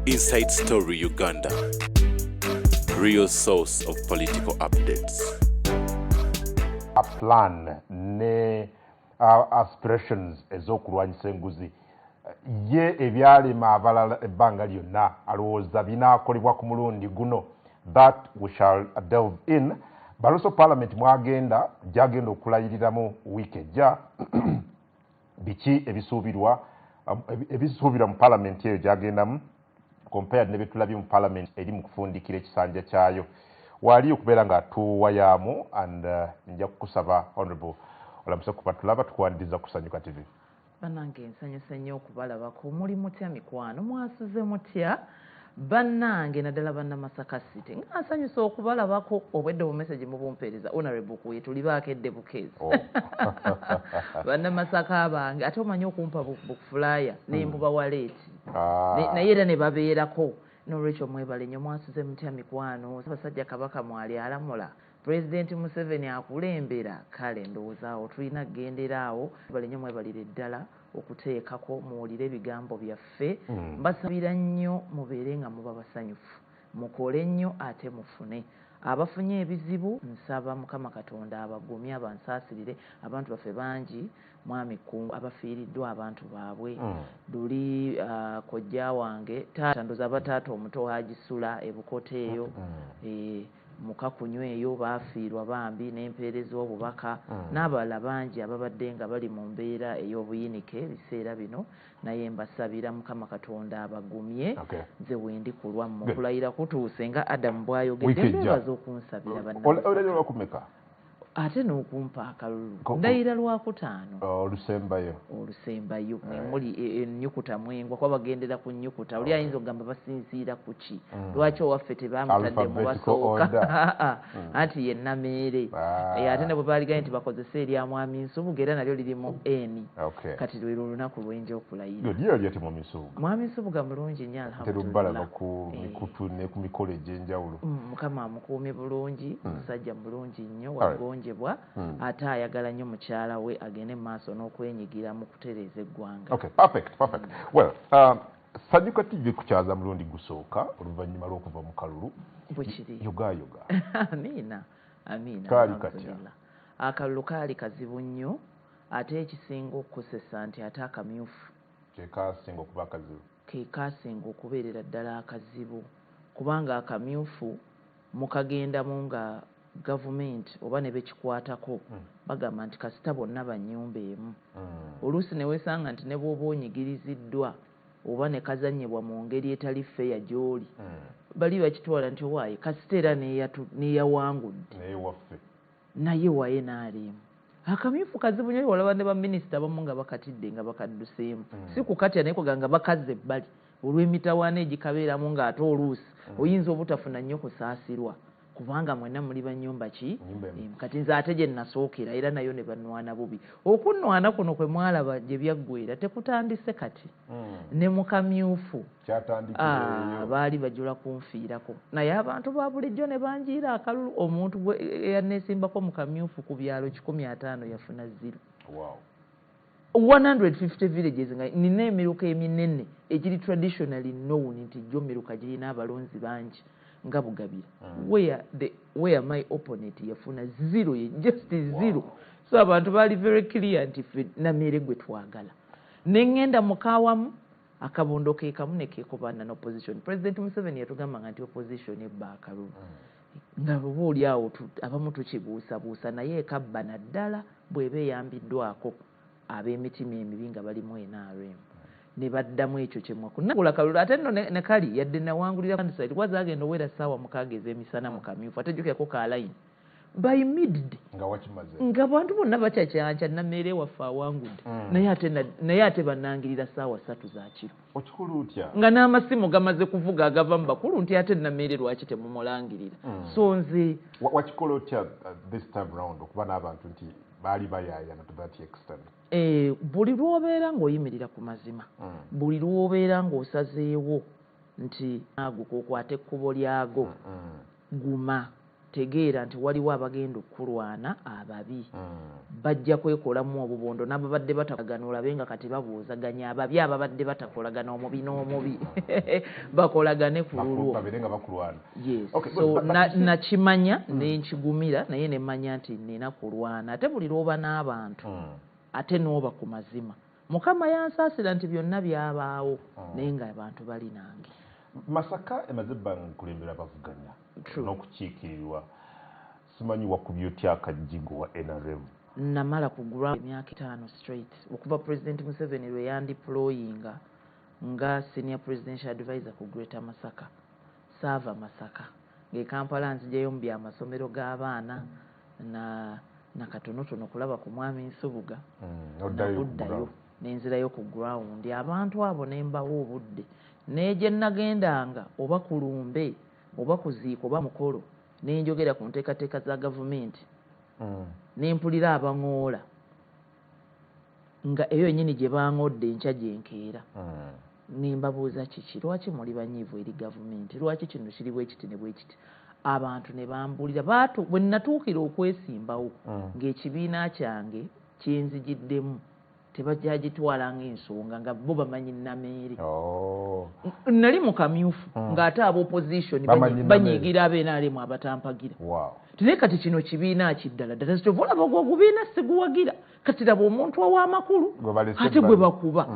Inside Story Uganda, real source of political updates. A plan ne aspirations ez'okulwanyisa enguzi ye ebyalema abalala ebbanga lyonna, alowooza binaakolebwa ku mulundi guno? That we shall delve in. But also parliament mwagenda gyagenda okulayiriramu wiiki ejja, biki ebisuubirwa mu parliament eyo gyagendamu compared ne byetulabye mu parliament eri mu kufundikira ekisanja kyayo? Waali okubeera nga tuwayaamu and nja kukusaba, honorable, olamuse kuba tulaba. Tukwaniriza Kusanyuka TV. Bannange, nsanyuse nnyo okubalabako. Muli mutya mikwano? Mwasuze mutya bannange, naddala Bannamasaka City? Nga nsanyuse okubalabako. Obwedde obumessage mubumpeereza, honorable kuye tuli baakedde bukeezi. Oh. Bannamasaka bange, ate omanyi okumpa bufulaya nembuba waleeti. Ah. Naye era ne babeerako. Nolwekyo mwebale nnyo. Mwasuze mutya mikwano? Abasajja Kabaka mwali alamula, Pulezidenti Museveni akulembera. Kale ndowooza awo tulina kugendera awo. Mwebale nnyo, mwebalire ddala okuteekako muwulire ebigambo byaffe. Mbasabira nnyo mubeere nga muba basanyufu, mukole nnyo ate mufune. Abafunye ebizibu, nsaba Mukama Katonda abagumye, abansaasirire. Abantu baffe bangi, mwami Kkungu, abafiiriddwa abantu baabwe. Luli kojja wange, taata, ndoza aba taata omuto, Hagisula ebukota eyo, mukakunywa eyo, baafiirwa bambi, n'empeereza obubaka n'abalala bangi ababadde nga bali mu mbeera ey'obuyinike ebiseera bino. Naye mbasabira Mukama Katonda abagumye. Nze wendi ku lwammwe. Okulayira kutuuse nga Adamu bw'ayogedde. Wiiki ejja. Mbebaza okunsabira. Olayira Bannamasaka. lwakumeka? Ate n'okumpa akalulu. Ndayira Lwakutaano. Olusembayo. Olusembayo mwemuli ennyukuta mwengwa, kuba bagendera ku nnyukuta. Oli ayinza okugamba basinziira ku ki? Lwaki owaffe tebamutadde mu Alphabetical basooka? order. Anti ye Nameere. Ah. Ate ne bwe baaligaye nti bakozese erya Mwami Nsubuga, era nalyo lirimu N. Kati lwero olunaku lwenja okulayira. Good. Ye oli ati Mwami Nsubuga? Mwami Nsubuga mulungi nnyo, Terubalaba alhamdulillah. ku mikutu ne ku mikolo egy'enjawulo. Mukama amukuumye bulungi. Musajja mulungi nnyo, wagonjebwa, ate ayagala nnyo mukyala we agende mu maaso n'okwenyigira mu kutereeza eggwanga. Okay, perfect. Well, Sanyuka TV kukyaza mulundi gusooka oluvannyuma lw'okuva mu kalulu. Bwe kiri. Yogayoga. Amiina, amiina. Kaali katya? Alhamdulillah. Akalulu kaali kazibu nnyo, ate ekisinga okukosesa nti ate akamyufu Kyekasinga okuba akazibu. Ke kasinga okubeerera ddala akazibu, kubanga akamyufu mukagendamu nga gavumenti oba ne bekikwatako bagamba nti kasita bonna bannyumba emu. Oluusi ne weesanga nti ne bw'oba onyigiriziddwa oba ne kazannyibwa mu ngeri etali fair gy'oli, bali bakitwala nti owaaye kasita era neeyawangudde. Naye waffe. Naye waye naalimu akamyufu kazibu nnyo. Olaba ne baminisita abamu nga bakatidde, nga bakadduseemu. Si kukatya, naye kwega nga bakazza ebbali olw'emitawaana egikabeeramu, ng'ate oluusi oyinza obutafuna nnyo kusaasirwa kubanga mwenna muli bannyumba ki? Nnyumba emu. Kati nze ate gye nasookera era nayo ne banwana bubi. Okunwana kuno kwe mwalaba gye byaggwera tekutandise kati. Ne mu kamyufu Kyatandikira eyo. Baali bajula kunfiirako, naye abantu ba bulijjo ne banjiira akalulu. Omuntu gwe eyaneesimbako mu kamyufu ku byalo 150 yafuna 0. 150 villages, nga nina emiruka eminene egiri traditionally known nti gyo miruka girina abalonzi bangi nga Bugabira, where my opponent yafuna 0, just 0. So abantu baali very clear nti ffe Nameere gwe twagala. Neŋŋenda mukawamu akabondo ke kamu ne keekobana n'opposition. President Museveni yatugambanga nti opposition ebba akalulu, nga oba oli awo abamu tukibuusabuusa, naye ekabba naddala bw'eba eyambiddwako ab'emitima emibi nga balimu NRM ne baddamu ekyo kyemwakunagula kalulu. Ate nno ne kali yadde nawangulira landslide, kuba zaagenda owera ssaawa 6 ez'emisana mu kamyufu, ate jjukirako ka line by midday Nga wakimaze. Nga bantu bonna bakyakyanca Nameere waffe awangudde. Naye ate bannangirira ssaawa 3 za kiro. Okikola otya? Nga n'amasimu gamaze kuvuga agava mu bakulu nti ate Nameere lwaki temumulangirira? So nze Wakikola otya this time round okuba n'abantu nti baali bayaayana to that extent? Buli lw'obeera ng'oyimirira ku mazima, buli lw'obeera ng'osazeewo nti ago kokwata ekkubo lyago, guma. Tegeera nti waliwo abagenda okukulwana ababi, bajja kwekolamu obubondo n'ababadde batakolagana, olabe nga kati babuuzaganya ababi ababadde batakolagana, omubi n'omubi bakolagane ku lulwo. Babeere nga bakulwana. Yes. Okay, so good. But you see- nakimanya nenkigumira, naye nemanya nti nina kulwana. Ate buli lwoba n'abantu, ate n'oba ku mazima, Mukama yansaasira nti byonna byabaawo, naye nga abantu bali nange. Masaka emaze ebbanga nkulembera bavuganya True. n'okukiikirirwa. Simanyi wakubye otya akajjigo wa NRM? Namala ku ground emyaka 5 straight okuva President Museveni lwe yandeployinga nga senior presidential advisor ku Greater Masaka. Saava Masaka ng'e Kampala, nzijayo mu byamasomero g'abaana na katonotono kulaba ku mwami Nsubuga. Oddayo ku Nakuddayo ground. Nenzirayo ku ground, abantu abo ne mbawa obudde, naye gye nagendanga oba ku lumbe oba kuziika oba mukolo, nenjogera ku nteekateeka za gavumenti, ne mpulira abaŋoola nga eyo yennyini gye baŋŋodde enkya gye nkeera. Ne mbabuuza, kiki, lwaki muli banyiivu eri gavumenti? Lwaki kino kiri bwe kiti ne bwe kiti? Abantu ne bambulira. Bwe natuukira okwesimbawo, ng'ekibiina kyange kyenzigiddemu tebajagitwala ng'ensonga, nga bo bamanyi Nameere. Oh. Nali mu kamyufu, ng'ate aba opposition Bamanyi Nameere. banyiigira ab'NRM abatampagira. Naye kati kino kibiina kiddala ddala, kyova olaba ogwo ogubiina siguwagira. Kati laba omuntu ow'amakulu Gwe balese ate gwe ebbali. bakuba.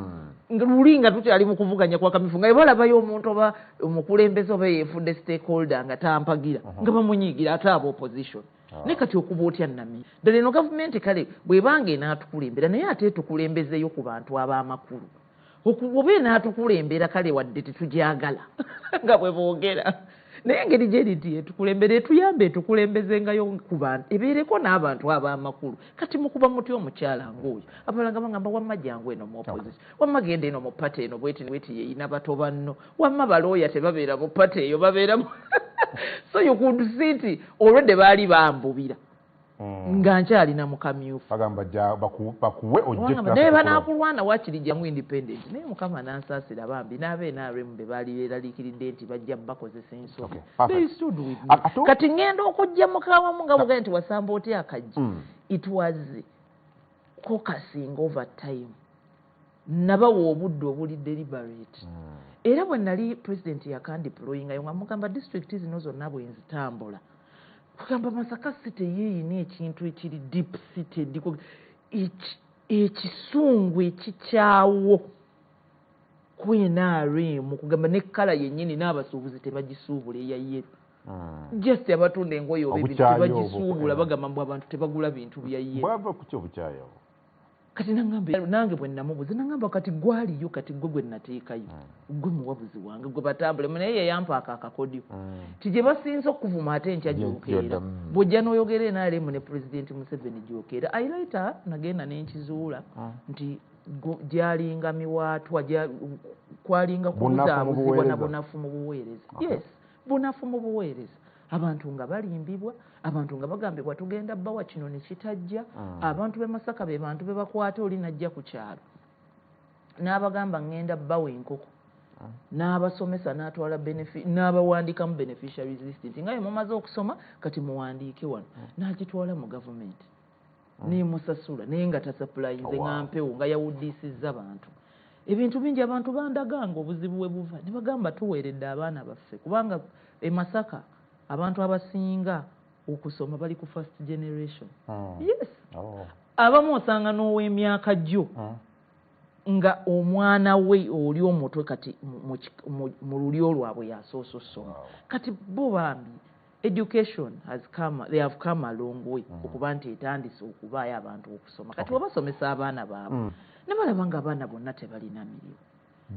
Nga luli nga tukyali mu kuvuganya kwa kamyufu, nga balabayo omuntu oba omukulembeze oba yeefudde stakeholder nga tampagira, nga bamunyiigira ate aba opposition. Naye kati okuba otya Nami ddala eno gavumenti? Kale bw'ebanga enaatukulembera, naye ate etukulembezeeyo ku bantu ab'amakulu. Oba enaatukulembera, kale wadde tetugyagala nga bwe boogera, naye engeri gyeri nti etukulembera, etuyambe, etukulembezengayo ku bantu, ebeereko n'abantu ab'amakulu. Kati mukuba mutya omukyala ng'oyo? Abalala nga bagamba, wamma jangu eno mu opposition, wamma genda eno mu party eno bweti bweti, yeyina bato banno, wamma balooya tebabeera mu party eyo, babeera mu. So you could see nti olwedde baali bambubira nga nkyalina mu kamyufu. Bagamba bakuwe ojje. Naye banaakulwana, wakiri jangu independent. Naye Mukama nansaasira bambi n'aba NRM be baali beeraliikiridde nti bajja bakozesa ensobi. Okay, perfect. They stood with me. Ate Kati ŋŋenda okujja mukawamu nga bugaye nti wasamba otya akajji. It was caucusing over time. Nabawa obudde obuli deliberate. Era bwe nali president yakandeployingayo, nga mugamba district zino zonna bwe nzitambula, kugamba Masaka City yeeyina ekintu ekiri deep seated, ekisungu ekikyawo ku NRM, kugamba ne colour yennyini n'abasuubuzi tebagisuubula eya yellow. Just abatunda engoye oba ebintu Obukyayi obwo, tebagisuubula. Bagamba mbu abantu tebagula bintu bya yellow. Bwava kuki obukyayi obwo? Kati nangamba, nange bwe namubuuza, nangamba kati gwaliyo, kati gwe gwe nateekayo, gwe muwabuzi wange, gwe batambule, naye yeyampa ako akakodyo ti gye basinze okuvuma ate enkya gyokeera. Gyodda, mm. Bw'ojja n'oyogera NRM ne President Museveni, gyokeera. I later nagenda nenkizuula nti gyalinga miwaatwa, kwalinga Bunafu mu kubuzaabuzibwa na buweereza. Bunafu mu buweereza. Okay. Yes, bunafu mu buweereza, abantu nga balimbibwa, abantu nga bagambibwa tugenda bawa kino ne kitajja. Abantu b'e Masaka be bantu be bakwata oli najja ku kyalo n'abagamba ŋŋenda bawa enkoko, n'abasomesa, n'atwala n'abawandiikamu beneficiaries list nti nga bwe mumaze okusoma kati muwandiike wano, n'agitwala mu gavumenti nemusasula, naye nga tasuplayinze. Nga mpewo nga yawuddisizza bantu ebintu bingi. Abantu bandaganga obuzibu we buva ne bagamba tuweeredde abaana baffe, kubanga e Masaka abantu abasinga okusoma bali ku first generation. Yes. Abamu osanga n'ow'emyaka gyo nga omwana we oli omutwe kati mu lulyo lwabwe yasoose osoma. Kati bo bambi education has come, they have come a long way okuba nti etandise okubaayo abantu okusoma. Kati webasomesa abaana baabwe ne balaba nga abaana bonna tebalina mirimu.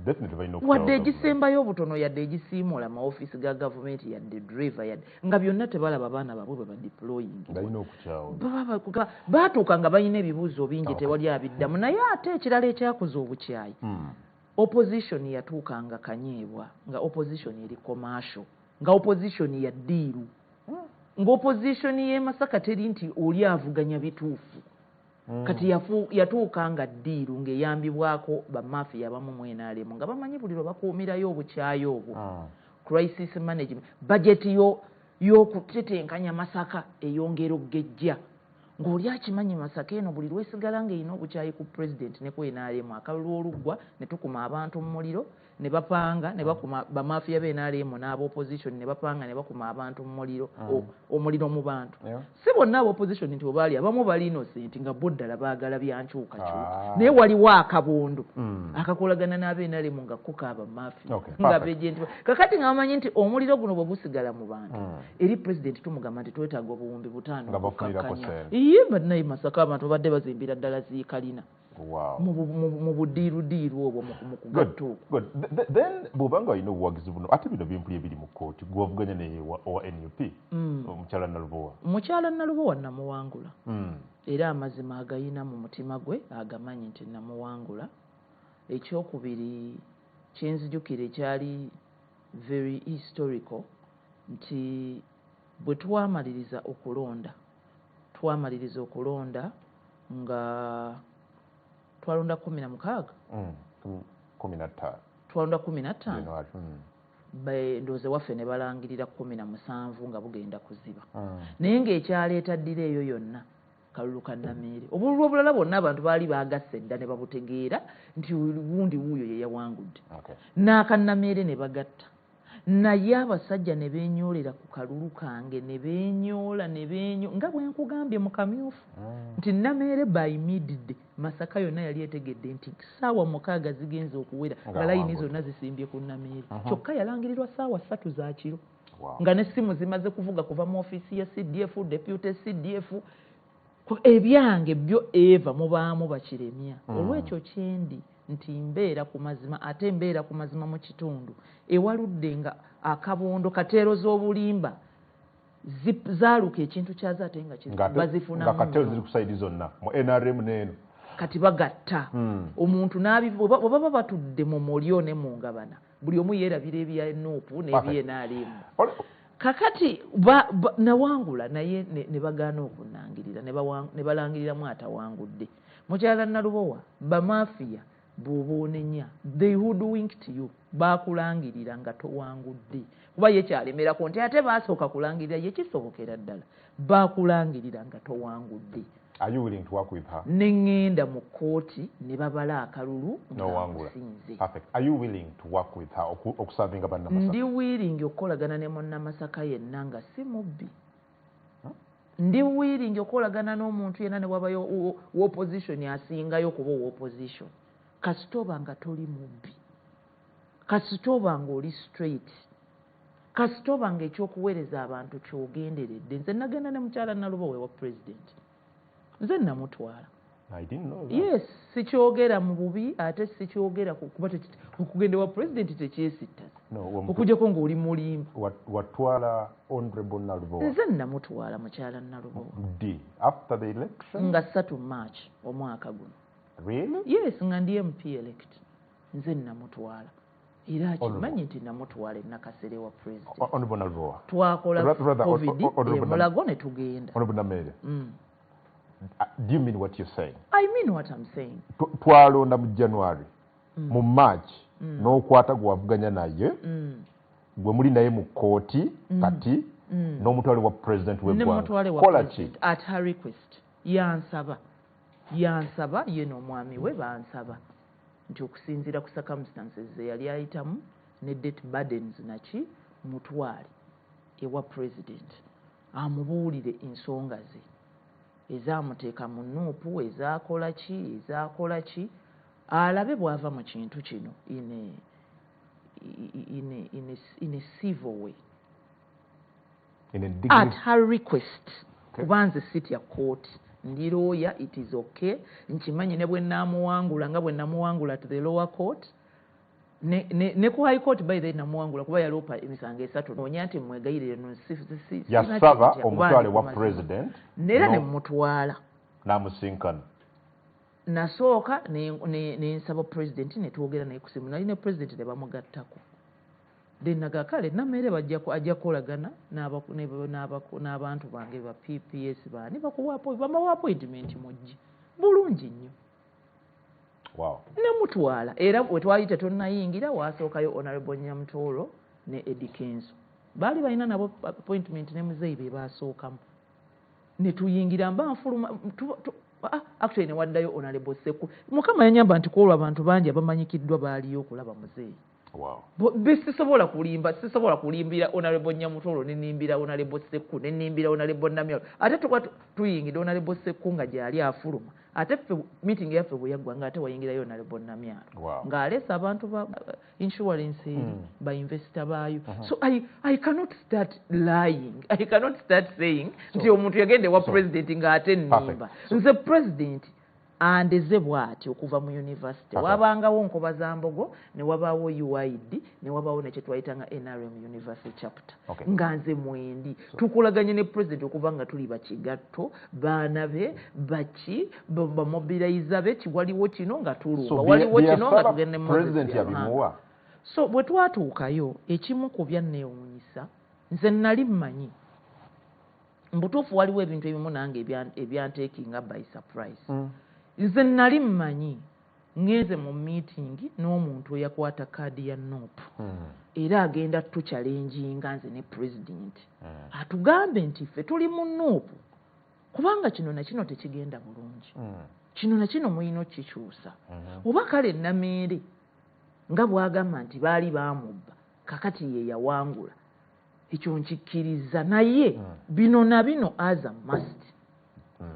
Definitely balina wadde okukyawa gavumenti. Egisembayo obutono, yadde egisiimuula amaofiisi ga gavumenti, yadde driver, yadde nga byonna tebalaba abaana baabwe bwe badeploying. Balina okukyawa. Baatuuka nga balina ebibuuzo bingi, tewali abiddamu. Naye ate ekirala ekyakuza obukyayi, opposition yatuuka nga kanyeebwa, nga opposition eri commercial, nga opposition ya deal, nga opposition y'e Masaka teri nti oli avuganya bituufu. Kati yatuuka nga deal ng'eyambibwako bamafiya abamu mu NRM, nga bamanyi buli lwe bakuumirayo obukyayi obwo. Crisis management, budget yo Y'okutetenkanya Masaka eyongera okugejja, ng'oli akimanyi Masaka eno buli lwesigala ng'erina obukyayi ku pulezidenti ne ku NRM. Akalulu oluggwa ne tukuma abantu mu muliro, ne bapanga ne bakuma bamafiya ba NRM n'aba opposition, ne bapanga ne bakuma abantu mu muliro, omuliro mu bantu. Si bonna aba opposition nti obaali abamu bali innocent nga bo ddala baagala byankyukakyuka, naye waliwo akabondo akakolagana n'aba NRM nga ko kaaba mafiya, nga begenti. Kakati nga bamanyi nti omuliro guno bwe gusigala mu bantu, eri pulezidenti tumugamba nti twetaaga 5000 Nga bafunirako okukakkanya. ssente. Iye, bannaye Masaka abantu babadde bazimbira ddala ziikalina mu budiirudiiru obwo, mu kugatta okwo. Good. Then bw'obanga olina obuwagizi buno, ate bino bimpuli ebiri mu kkooti, gwavuganya naye owa NUP, omukyala Nalubowa. Mukyala Nalubowa namuwangula, era amazima agayina mu mutima gwe agamanyi nti namuwangula. Ekyokubiri kyenzijukira ekyali very historical nti bwe twamaliriza okulonda, twamaliriza okulonda nga twalonda 16. 15. Twalonda 15. January. Ndowooza waffe ne balangirira 17 nga bugenda kuziba, naye ng'ekyaleeta ddira eyo yonna kalulu ka Nameere. Obululu obulala bwonna abantu baali baagasse dda ne babutegeera nti gundi wuuyo ye yawangudde, n'akannameere ne bagatta, naye abasajja ne beenyoolera ku kalulu kange, ne beenyoola ne beenyo nga bwe nkugambye mu kamyufu nti Nameere by midday Masaka yonna yali etegedde nti 6:00 zigenza okuwera nga layini Ng'awangudde. zonna zisimbye ku Nameere. Kyokka yalangirirwa 3:00 za kiro, nga n'essimu zimaze kuvuga kuva mu ofiisi ya CDF, deputy CDF. Ebyange byo eva mubaamu bakiremya. Olwekyo kyendi nti mbeera ku mazima, ate mbeera ku mazima mu kitundu ewaludde nga akabondo kateero z'obulimba zaaluka ekintu kyazo, ate nga bazifunamu Nga kateero nnyo. ziri ku side zonna mu NRM n'eno. Kati bagatta omuntu bwe baba batudde mu mulyo ne mu ngabana, buli omu yeerabira ebya NUP n'ebya NRM. Kakati nawangula, naye ne bagaana okunnangirira, ne balangiriramu atawangudde, mukyala Nalubowa. Bamafiya bw'oba onenya, they hoodwinked you, baakulangirira nga towangudde, kuba ye kyalemerako nti ate baasooka kulangirira ye. Kisobokera ddala baakulangirira nga towangudde. Are you willing to work with her? Ne ŋŋenda mu kkooti ne babala akalulu nga N'owangula. nsinze. Perfect. Are you willing to work with her okuservinga bannamasaka? Ndi willing okukolagana ne munnamasaka yenna nga si mubbi. Ndi willing okukolagana n'omuntu yenna ne wabayo opposition asingayo okuba owa opposition, kasita oba nga toli mubbi, kasita oba nga oli straight, kasita oba nga ekyokuweereza abantu kyogenderedde. Nze nagenda ne mukyala Nalubowa wa president, nze namutwala. I didn't know that. Yes, sikyogera mu bubi, ate sikyogera kuba okugenda wa president tekyesittaza. No, okujjako ng'oli mulimba. Watwala Honorable Nalubowa? Nze namutwala mukyala Nalubowa. D after the election? Nga 3 March omwaka guno. Really? Yes, nga ndi MP elect, nze namutwala, era akimanyi nti namutwala enakasere wa president. Honorable Nalubowa. Twakola Rather, COVID Honorable emulago ne tugenda. Honorable Nameere. Do you mean what you're saying? I mean what I'm saying. Twalonda mu January. Mu March n'okwata gwe wavuganya naye, gwe muli naye mu kkooti kati, n'omutwale wa president Ne mutwale w'eggwanga. wa Kola ki? president at her request. Yansaba, yansaba ye n'omwami we, bansaba nti okusinziira ku circumstances ze yali ayitamu ne debt burdens naki, mutwale ewa president amubuulire ensonga ze ezaamuteeka mu NUP, ezaakola ki, ezaakola ki, alabe bw'ava mu kintu kino in a civil way. In a At her request. Kuba nze sitya kooti, ndi lawyer, it is okay. Nkimanyi ne bwe naamuwangula nga bwe namuwangula to the lower court ne ku high court, by the way, namuwangula kuba yaloopa emisango esatu. Noonya nti mwegayirire no sina Yasaba kyentya, kuba omutwale ndi wa ku mazima. president Neera ne mutwala. N'amusinkana. Nasooka ne nsaba president ne twogera naye ku simu, nali ne president ne bamugattako. Then naga kale Nameere ajja kukolagana n'abantu bange ba PPS, baani bakuwa bamuwa appointment, mujje bulungi nnyo. Nemutwala, era we twali tetunnayingira, waasookayo Honorable Nyamutoro ne Eddy Kenzo. Baali balina nabo appointment ne muzeeyi be baasookamu. Ne tuyingira, mba nfuluma, actually ne waddayo Honorable Seku. Mukama yanyamba nti kwolwo abantu bangi abamanyikiddwa baaliyo okulaba muzeeyi. Sisobola kulimba, sisobola kulimbira Honorable Nyamutolo, nenimbira Honorable Seku, nenimbira Honorable Namyalo. Ate tuba tuyingidde Honorable Seku nga gyali afuluma, ate ffe meeting yaffe bwe yaggwa nga ate wayingirayo Honorable Namyalo ng'aleese abantu ba insurance eri ba investor baayo. So I cannot start lying, I cannot start saying nti omuntu yagenda ewa president ng'ate nnimba. Nze president andeze bw'ati okuva mu university. Wabangawo Nkoba za Mbogo, ne wabaawo UID, ne wabaawo nekye twayitanga NRM University chapter. Nga nze mwendi tukolaganye ne president okuva nga tuli bakigatto, baana be baki bamobiliza be, kiwaliwo kino nga tulumba, waliwo kino nga tugende. President yabimuwa. So bwe twatuukayo, ekimu ku byanneewuunyisa, nze nali mmanyi mbutuufu waliwo ebintu ebimu nange ebyanteekinga by surprise. Nze nali mmanyi ŋŋenze mu meeting n'omuntu eyakwata kaadi ya NUP era agenda tuchallenginga nze ne president, atugambe nti ffe tuli mu NUP kubanga kino na kino tekigenda bulungi, kino na kino mulina okukikyusa. Oba kale Nameere nga bw'agamba nti baali baamubba, kakati ye yawangula, ekyo nkikkiriza, naye bino na bino as a must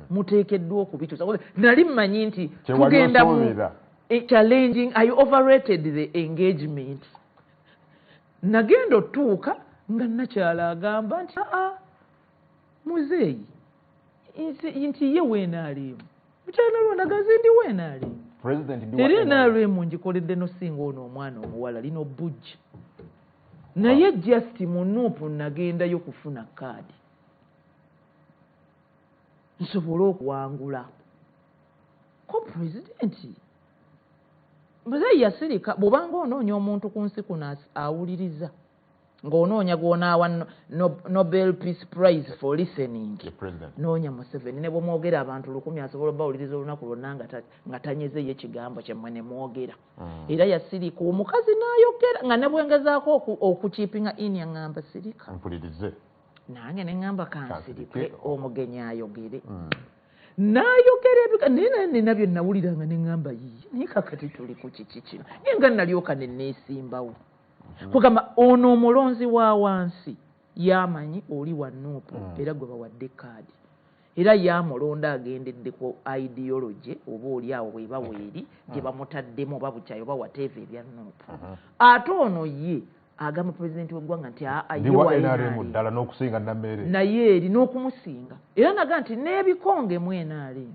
muteekeddwa okubituusa. Nali mmanyi nti tugenda mu challenging. I overrated the engagement. Nagenda otuuka nga nakyala agamba nti aa, muzeeyi nti ye weenaalimu mukyala lwonagaze ndi weenaalimu era NRM ngikoledde nosinga ono omwana omuwala lino bujja, naye just mu NUP nagendayo kufuna kaadi nsobole okuwangula ko pulezidenti. Muzeeyi yasirika. Bw'obanga onoonya omuntu ku nsi kuno awuliriza, ng'onoonya gw'onaawa Nobel Peace Prize for listening, noonya Museveni. Ne bwemwogera abantu 1000, asobola obawuliriza olunaku lwonna nga tanyezeyo ekigambo kyammwe ne mwogera. Era yasirika, omukazi n'ayogera nga ne bwengezaako okuchippinga in yaŋŋamba sirika. Mpulirize. Nange ne ŋŋamba kansirike, omugenyi ayogere. N'ayogera ebika, naye naye nina bye nawuliranga ne ŋŋamba yiye, naye kakati tuli ku kiki kino? Naye nga nalyoka ne neesimbawo kugamba ono omulonzi wa wansi yamanyi oli wa NUP era gwe bawadde kaadi era yamulonda agendedde ku ideology oba oli awo bweba weeri gye bamutaddemu oba bukyayi oba whatever ebya NUP. Ate ono ye agamba pulezidenti w'eggwanga nti aa, ndi ye wa wa NRM NRM. Ddala n'okusinga Nameere. Naye eri n'okumusinga era naga nti n'ebikonge mu NRM,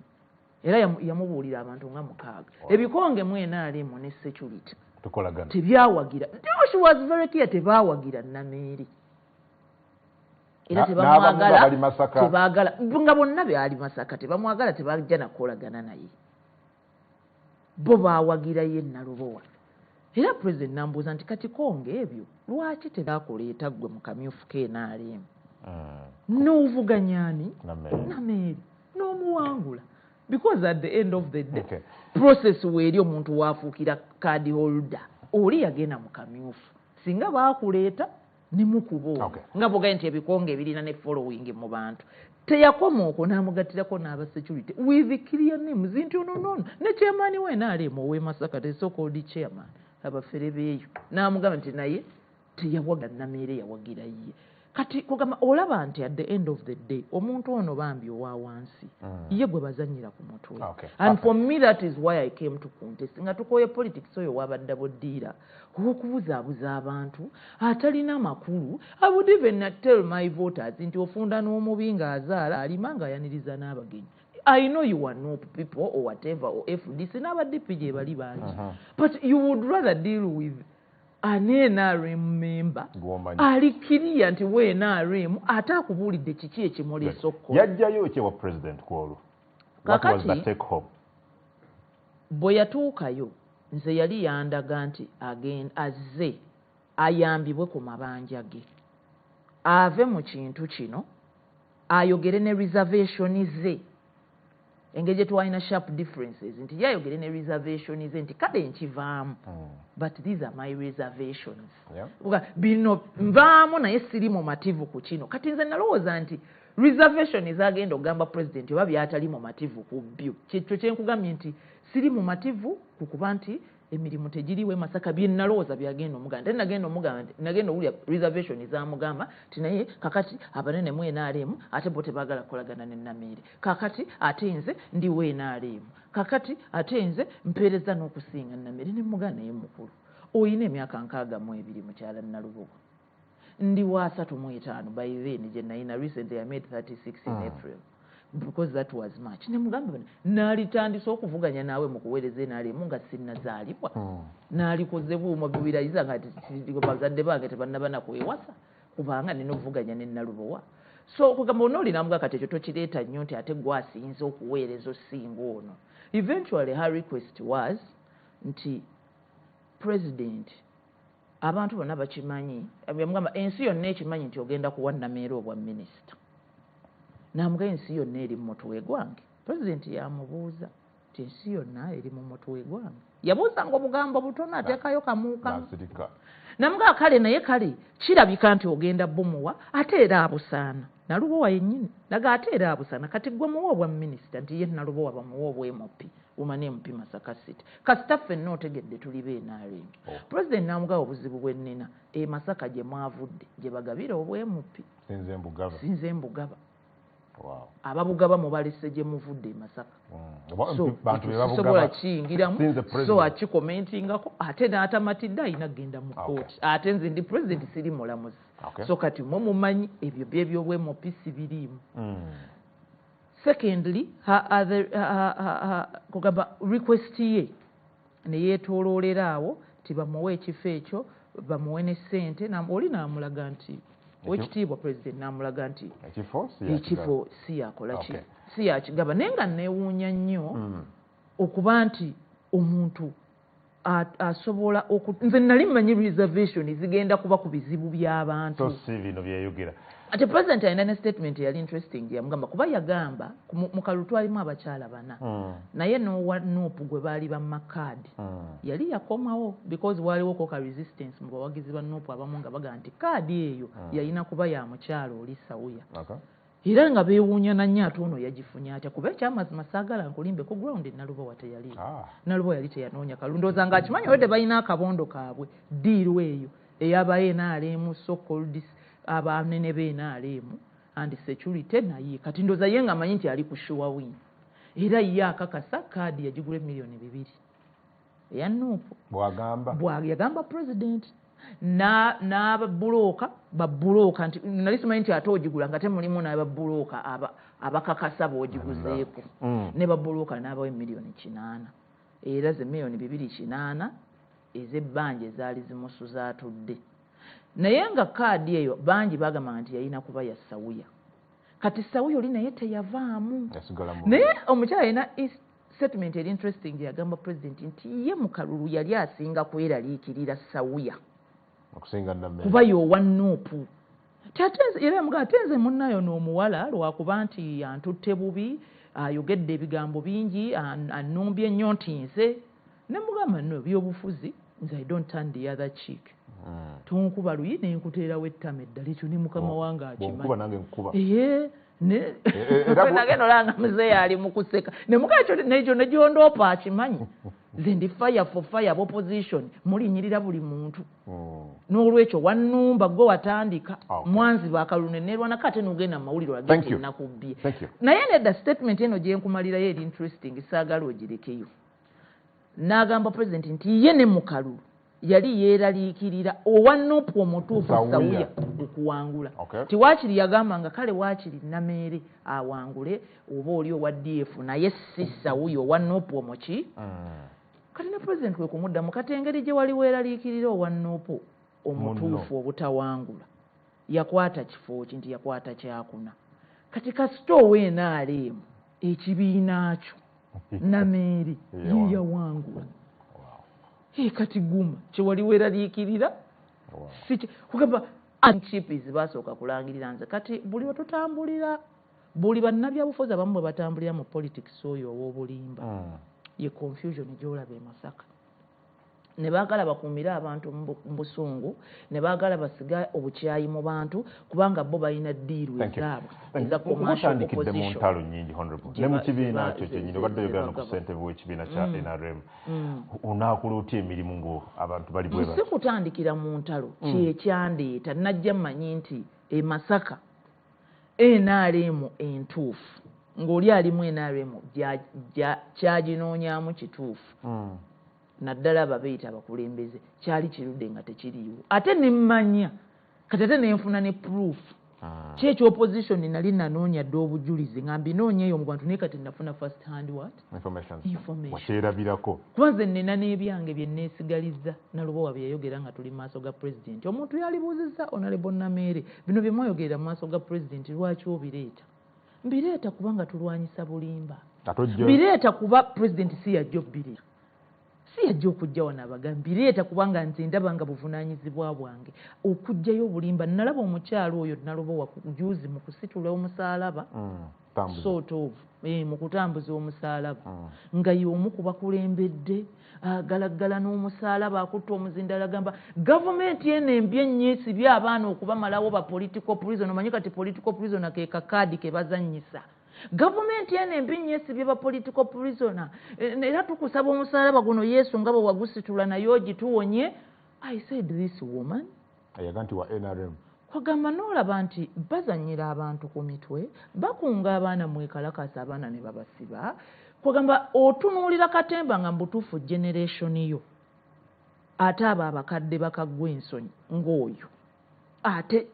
era yamubuulira abantu nga 6, ebikonge mu NRM ne security tukolagana. Tebyawagira. She was very clear, tebaawagira Nameere era n'abamu nga tebamwagala. bali Masaka. Tebaagala, nga bonna byali Masaka, tebamwagala, tebajja nakukolagana naye, bo baawagirayo Nalubowa. Era president nambuuza nti kati konge ebyo lwaki tebakuleeta ggwe mu kamyufu k'NRM n'ovuganya ani? Nameere. Nameere n'omuwangula, because at the end of the day process weeri omuntu waafuukira card holder, oli yagenda mu kamyufu, singa baakuleeta ne mukuba olwo. Nga bwogaye nti ebikonge ebirina ne following mu bantu, teyakoma okwo n'amugattirako n'aba security with clear names nti ono noono ne chairman we NRM ow'e Masaka, the so called chairman, abafere beeyo, n'amugamba nti naye teyawaga Nameere, yawagira ye. Kati kugamba olaba nti at the end of the day omuntu ono bambi owa wansi ye gwe bazannyira ku mutwe. And for me, that is why I came to contest, nga tukoye politics oyo wabadde buddiira ow'okubuzaabuza abantu atalina makulu. I would even tell my voters nti ofunda n'omubi ng'azaala, alima ng'ayaniriza n'abagenyi. I know you are NUP people or whatever or FDC n'aba DP gye bali bangi, but you would rather deal with an NRM member Gw'omanyi. ali kiriya nti we NRM ate akubuulidde kiki ekimuleesa okukola. Yajjayo ki ewa president kwolwo? What was the Kakati- take home? Bwe yatuukayo, nze yali yandaga nti azze ayambibwe ku mabanja ge, ave mu kintu kino, ayogere ne reservation ze. Engeri gye twalina sharp differences nti yayogere ne reservation ze nti kale nkivaamu, but these are my reservations. Bino nvaamu naye siri mumativu ku kino. Kati nze nalowooza nti reservation ezagenda okugamba president oba byatali mumativu ku byo, kyekyo kyenkugambye nti siri mumativu ku kuba nti emirimu tegiriwo e Masaka. Bye nalowooza byagenda omugamba, ate nagenda omugamba nti nagenda owulira reservation zamugamba nti naye kakati abanene mu NRM ate bo tebaagala kukolagana ne Nameere, kakati ate nze ndi wa NRM, kakati ate nze mpeereza n'okusinga Nameere. Ne mugamba naye mukulu, oyina emyaka 62, mukyala Nalubogo, ndi wa 35 by then gye nayina. Recently I made 36 in April, because that was March. Ne mugamba bano naalitandise okuvuganya naawe mu kuweereza NRM nga sinnazaalibwa, naalikoze buuma bubirayiza nga bazadde bange tebannaba nakwewasa, kubanga nina okuvuganya ne Nalubowa. So okugamba onoolinamuga kati ekyo tokireeta nnyo nti ate gwe asinze okuweereza osinga ono. Eventually her request was nti president, abantu bonna bakimanyi, yamugamba ensi yonna ekimanyi nti ogenda kuwa Nameere obwa minisita. Namuga ensi yonna eri mu mutwe gwange? Pulezidenti yamubuuza nti ensi yonna eri mu mutwe gwange? Yabuuzanga obugambo butono, ateekayo kamuukamu. Nasirika. Namugaa kale, naye kale kirabika nti ogenda bumuwa, ate era abusaana Nalubowa yennyini. Naga ate era abusaana, kati gwe muwa obwa minisita. Nti ye Nalubowa bamuwa obwa MP, woman MP Masaka City, kasita ffenna otegedde tuli ba NRM. Oh. Pulezidenti n'amugaba obuzibu bwe nnina e Masaka gye mwavudde gye bagabira obwa MP. Sinze mbugaba. Sinze mbugaba. Wow. Ababugaba mubalese gye muvudde e Masaka. Oba So bantu be ekyo sisobola babugaba. kiyingiramu. Sinze So president. akikomentingako ate n'atamatidde alina kugenda mu kooti, ate nze ndi president, siri mulamuzi. So kati mwe mumanyi ebyo byebyobwa MP sibiriimu. Secondly, her other, her, kugamba request ye ne yeetooloolera awo ti bamuwe ekifo ekyo, bamuwe ne ssente. Oli n'amulaga nti owekitiibwa president n'amulaga nti ekifo si yakigaba. Ekifo si yakola ki, si yakigaba. Naye nga neewuunya nnyo okuba nti omuntu asobola nze nali mmanyi reservation zigenda kuba ku bizibu by'abantu. So si bino byeyogera. Ate president alina ne statement eyali interesting yamugamba, kuba yagamba mu kalulu twalimu abakyala bana, naye n'owa NUP gwe baali bamakaadi yali yakomawo, because waaliwo ko ka resistance mu bawagizi ba NUP abamu nga bagamba nti kaadi eyo yalina kuba ya mukyala oli Sawuya. Era nga beewuunya nannyo ate ono yagifunye atya, kuba ekyamazima saagala nkulimbe, ku ground Nalubowa teyali. Nalubowa yali teyanoonya kalulu, ndowooza ng'akimanyi olwedde balina akabondo kaabwe, deal eyo eyaba NRM, so called abanene be NRM and security. Naye kati ndowooza ye ng'amanyi nti ali ku sure win, era ye akakasa kaadi yagigula 2 million eya NUP. Bwagamba. Bwa yagamba president n'ababulooka babulooka nti nali simanyi nti ate ogigula nga temulimu n'ababulooka abakakasa b'ogiguzeeko. Ne babulooka n'abawa 8 million, era ze 2.8 million ez'ebbanja ezaali zimusuza atudde. Naye nga kaadi eyo bangi bagamba nti yalina kuba ya Sawuya. Kati Sawuya oli naye teyavaamu. Yasigala mu Naye omukyala alina statement eri interesting yagamba president nti ye mu kalulu yali asinga kweraliikirira Sawuya okusinga Nameere. Kuba y'owa NUP. Era yamugaa ate nze munnayo n'omuwala lwakuba nti antutte bubi, ayogedde ebigambo bingi, annumbye nnyo nti nze ne mugamba nno ebyobufuzi nze I don't turn the other cheek. Tonkuba luyi nenkuteerawo ettama eddala, ekyo ne mukama wange akimanyi. Bw'onkuba nange nkuba. Ee, ne era nagenda olanga muzeeyi ali mu kuseka ne mugaa ekyo nekyo ne gyondoopa akimanyi nze ndi fire for fire. Opposition mulinyirira buli muntu. N'olwekyo wannumba gwe watandika. Mwanziba akalulu ne neerwanako ate n'ogenda mu mawulire Thank you. olage nakubbye. Thank you. Naye nedda, statement eno gye nkumalirayo eri interesting, saagala ogirekeyo. N'agamba president nti ye ne mu kalulu yali yeeraliikirira owa NUP omutuufu Sawuya. Sawuya okuwangula. Tiwaakiri yagamba nga kale waakiri Nameere awangule oba oli owa DF, naye si Sawuya owa NUP omuki. Kati ne president kwe kumuddamu kati engeri gye wali weeraliikirira owa NUP omutuufu obutawangula, yakwata kifo ki? Nti yakwata kyakuna. Kati kasita owa NRM ekibiina kyo Nameere ye yawangula. Kati guma kyewali weeraliikirira. Kugamba chips basooka kulangirira nze kati buli wetutambulira Buli bannabyabufuzi abamu bwe batambulira mu politics oyo ow'obulimba, ye confusion gy'olaba e Masaka. Ne baagala bakuumire abantu mu busungu, ne baagala basiga obukyayi mu bantu, kubanga bo balina deal ezaabwe eza commercial. Opposition mu ntalo nnyingi, honorable, ne mu kibiina kyo kyennyini obadde oyogera no ku ssentebe w'ekibiina kya NRM. Onaakola otya emirimu ngo abantu bali bwe si kutandikira mu ntalo kyekyandeeta. Najja mmanyi nti e Masaka NRM entuufu, ng'oli alimu NRM kyaginoonyaamu kituufu, naddala ababeeyita abakulembeze, kyali kirudde nga tekiriiwo. Ate nemmanya kati ate nenfuna ne proof ki ekyopposition. Nali nanoonya dde obujulizi nga mbinoonya eyo mu bantu, naye kati nafuna first hand what? Information. Information. Wakyerabirako. Kuba nze nina n'ebyange bye neesigalizza. Nalubowa bye yayogera nga tuli mu maaso ga pulezidenti, omuntu yalibuuzizza Honorable Nameere, bino bye mwayogerera mu maaso ga pulezidenti lwaki obireeta? Mbireeta kubanga tulwanyisa bulimba. Ate ojja Mbireeta kuba pulezidenti si yajja obbireeta, si yajja okujja wano abagambi. Mbireeta kubanga nze ndaba nga buvunaanyizibwa bwange okuggyayo obulimba. Nalaba omukyalo oyo Nalubowa juzi mu kusitula omusaalaba, Tambuza. sort of mu kutambuza omusaalaba, nga y'omu ku bakulembedde agalagala n'omusaalaba, akutta omuzindalo, agamba gavumenti eno embi ennyo esibye abaana okubamalawo ba political prison. Omanyi kati political prisoner ke kakaadi ke bazannyisa. Gavumenti eno embi nnyo esibye ba political prisoner, era tukusaba omusaalaba guno Yesu nga bwe wagusitula naye ogituwonye. I said, this woman Ayaga nti wa NRM. Kwagamba n'olaba nti bazannyira abantu ku mitwe, bakunga abaana mwekalakasa, abaana ne babasiba. Kwagamba otunuulira katemba nga mu butuufu generation yo, ate abo abakadde bakaggwa ensonyi ng'oyo ate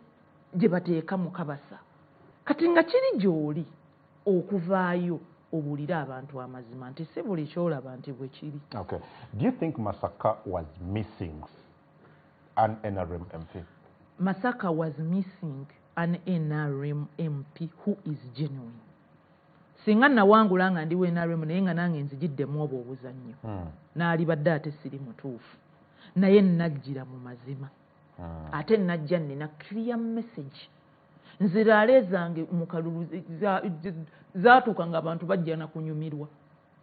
gye bateeka mu kabasa. Kati nga kiri gy'oli okuvaayo obuulire abantu amazima nti si buli kyolaba nti bwe kiri. Okay. Do you think Masaka was missing an NRM MP? Masaka was missing an NRM MP who is genuine. Singa nawangula nga ndi NRM naye nga nange nzigiddemu obwo obuzannyo, naalibadde ate siri mutuufu. Naye najjira mu mazima, ate najja nina clear message. Nze rally zange mu kalulu zaatuuka nga abantu bajja na kunyumirwa,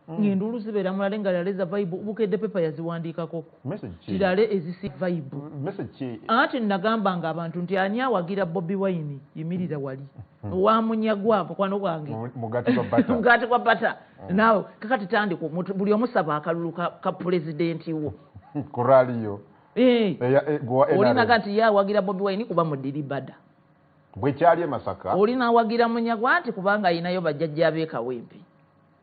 ng'enduulu zibeera mu rally, nga rally za vibe. Bukedde paper yaziwandiikako. Message ki? Ti rally ezisi vibe. Message ki? Anti nagamba nga abantu nti ani awagira Bobi Wine yimirira wali, owamunyagwa mukwano gwange. Mugati gwa bata. Mugati gwa bata. Naawe kakati tandika buli omusaba akalulu ka pulezidenti wo. Ku rally yo. Gwa NRM. Olinaga nti ye awagira Bobi Wine kuba mudiribada. Bwe kyali e Masaka. Oli n'awagira Munyagwa nti kubanga ayinayo bajjajja b'e Kawempe.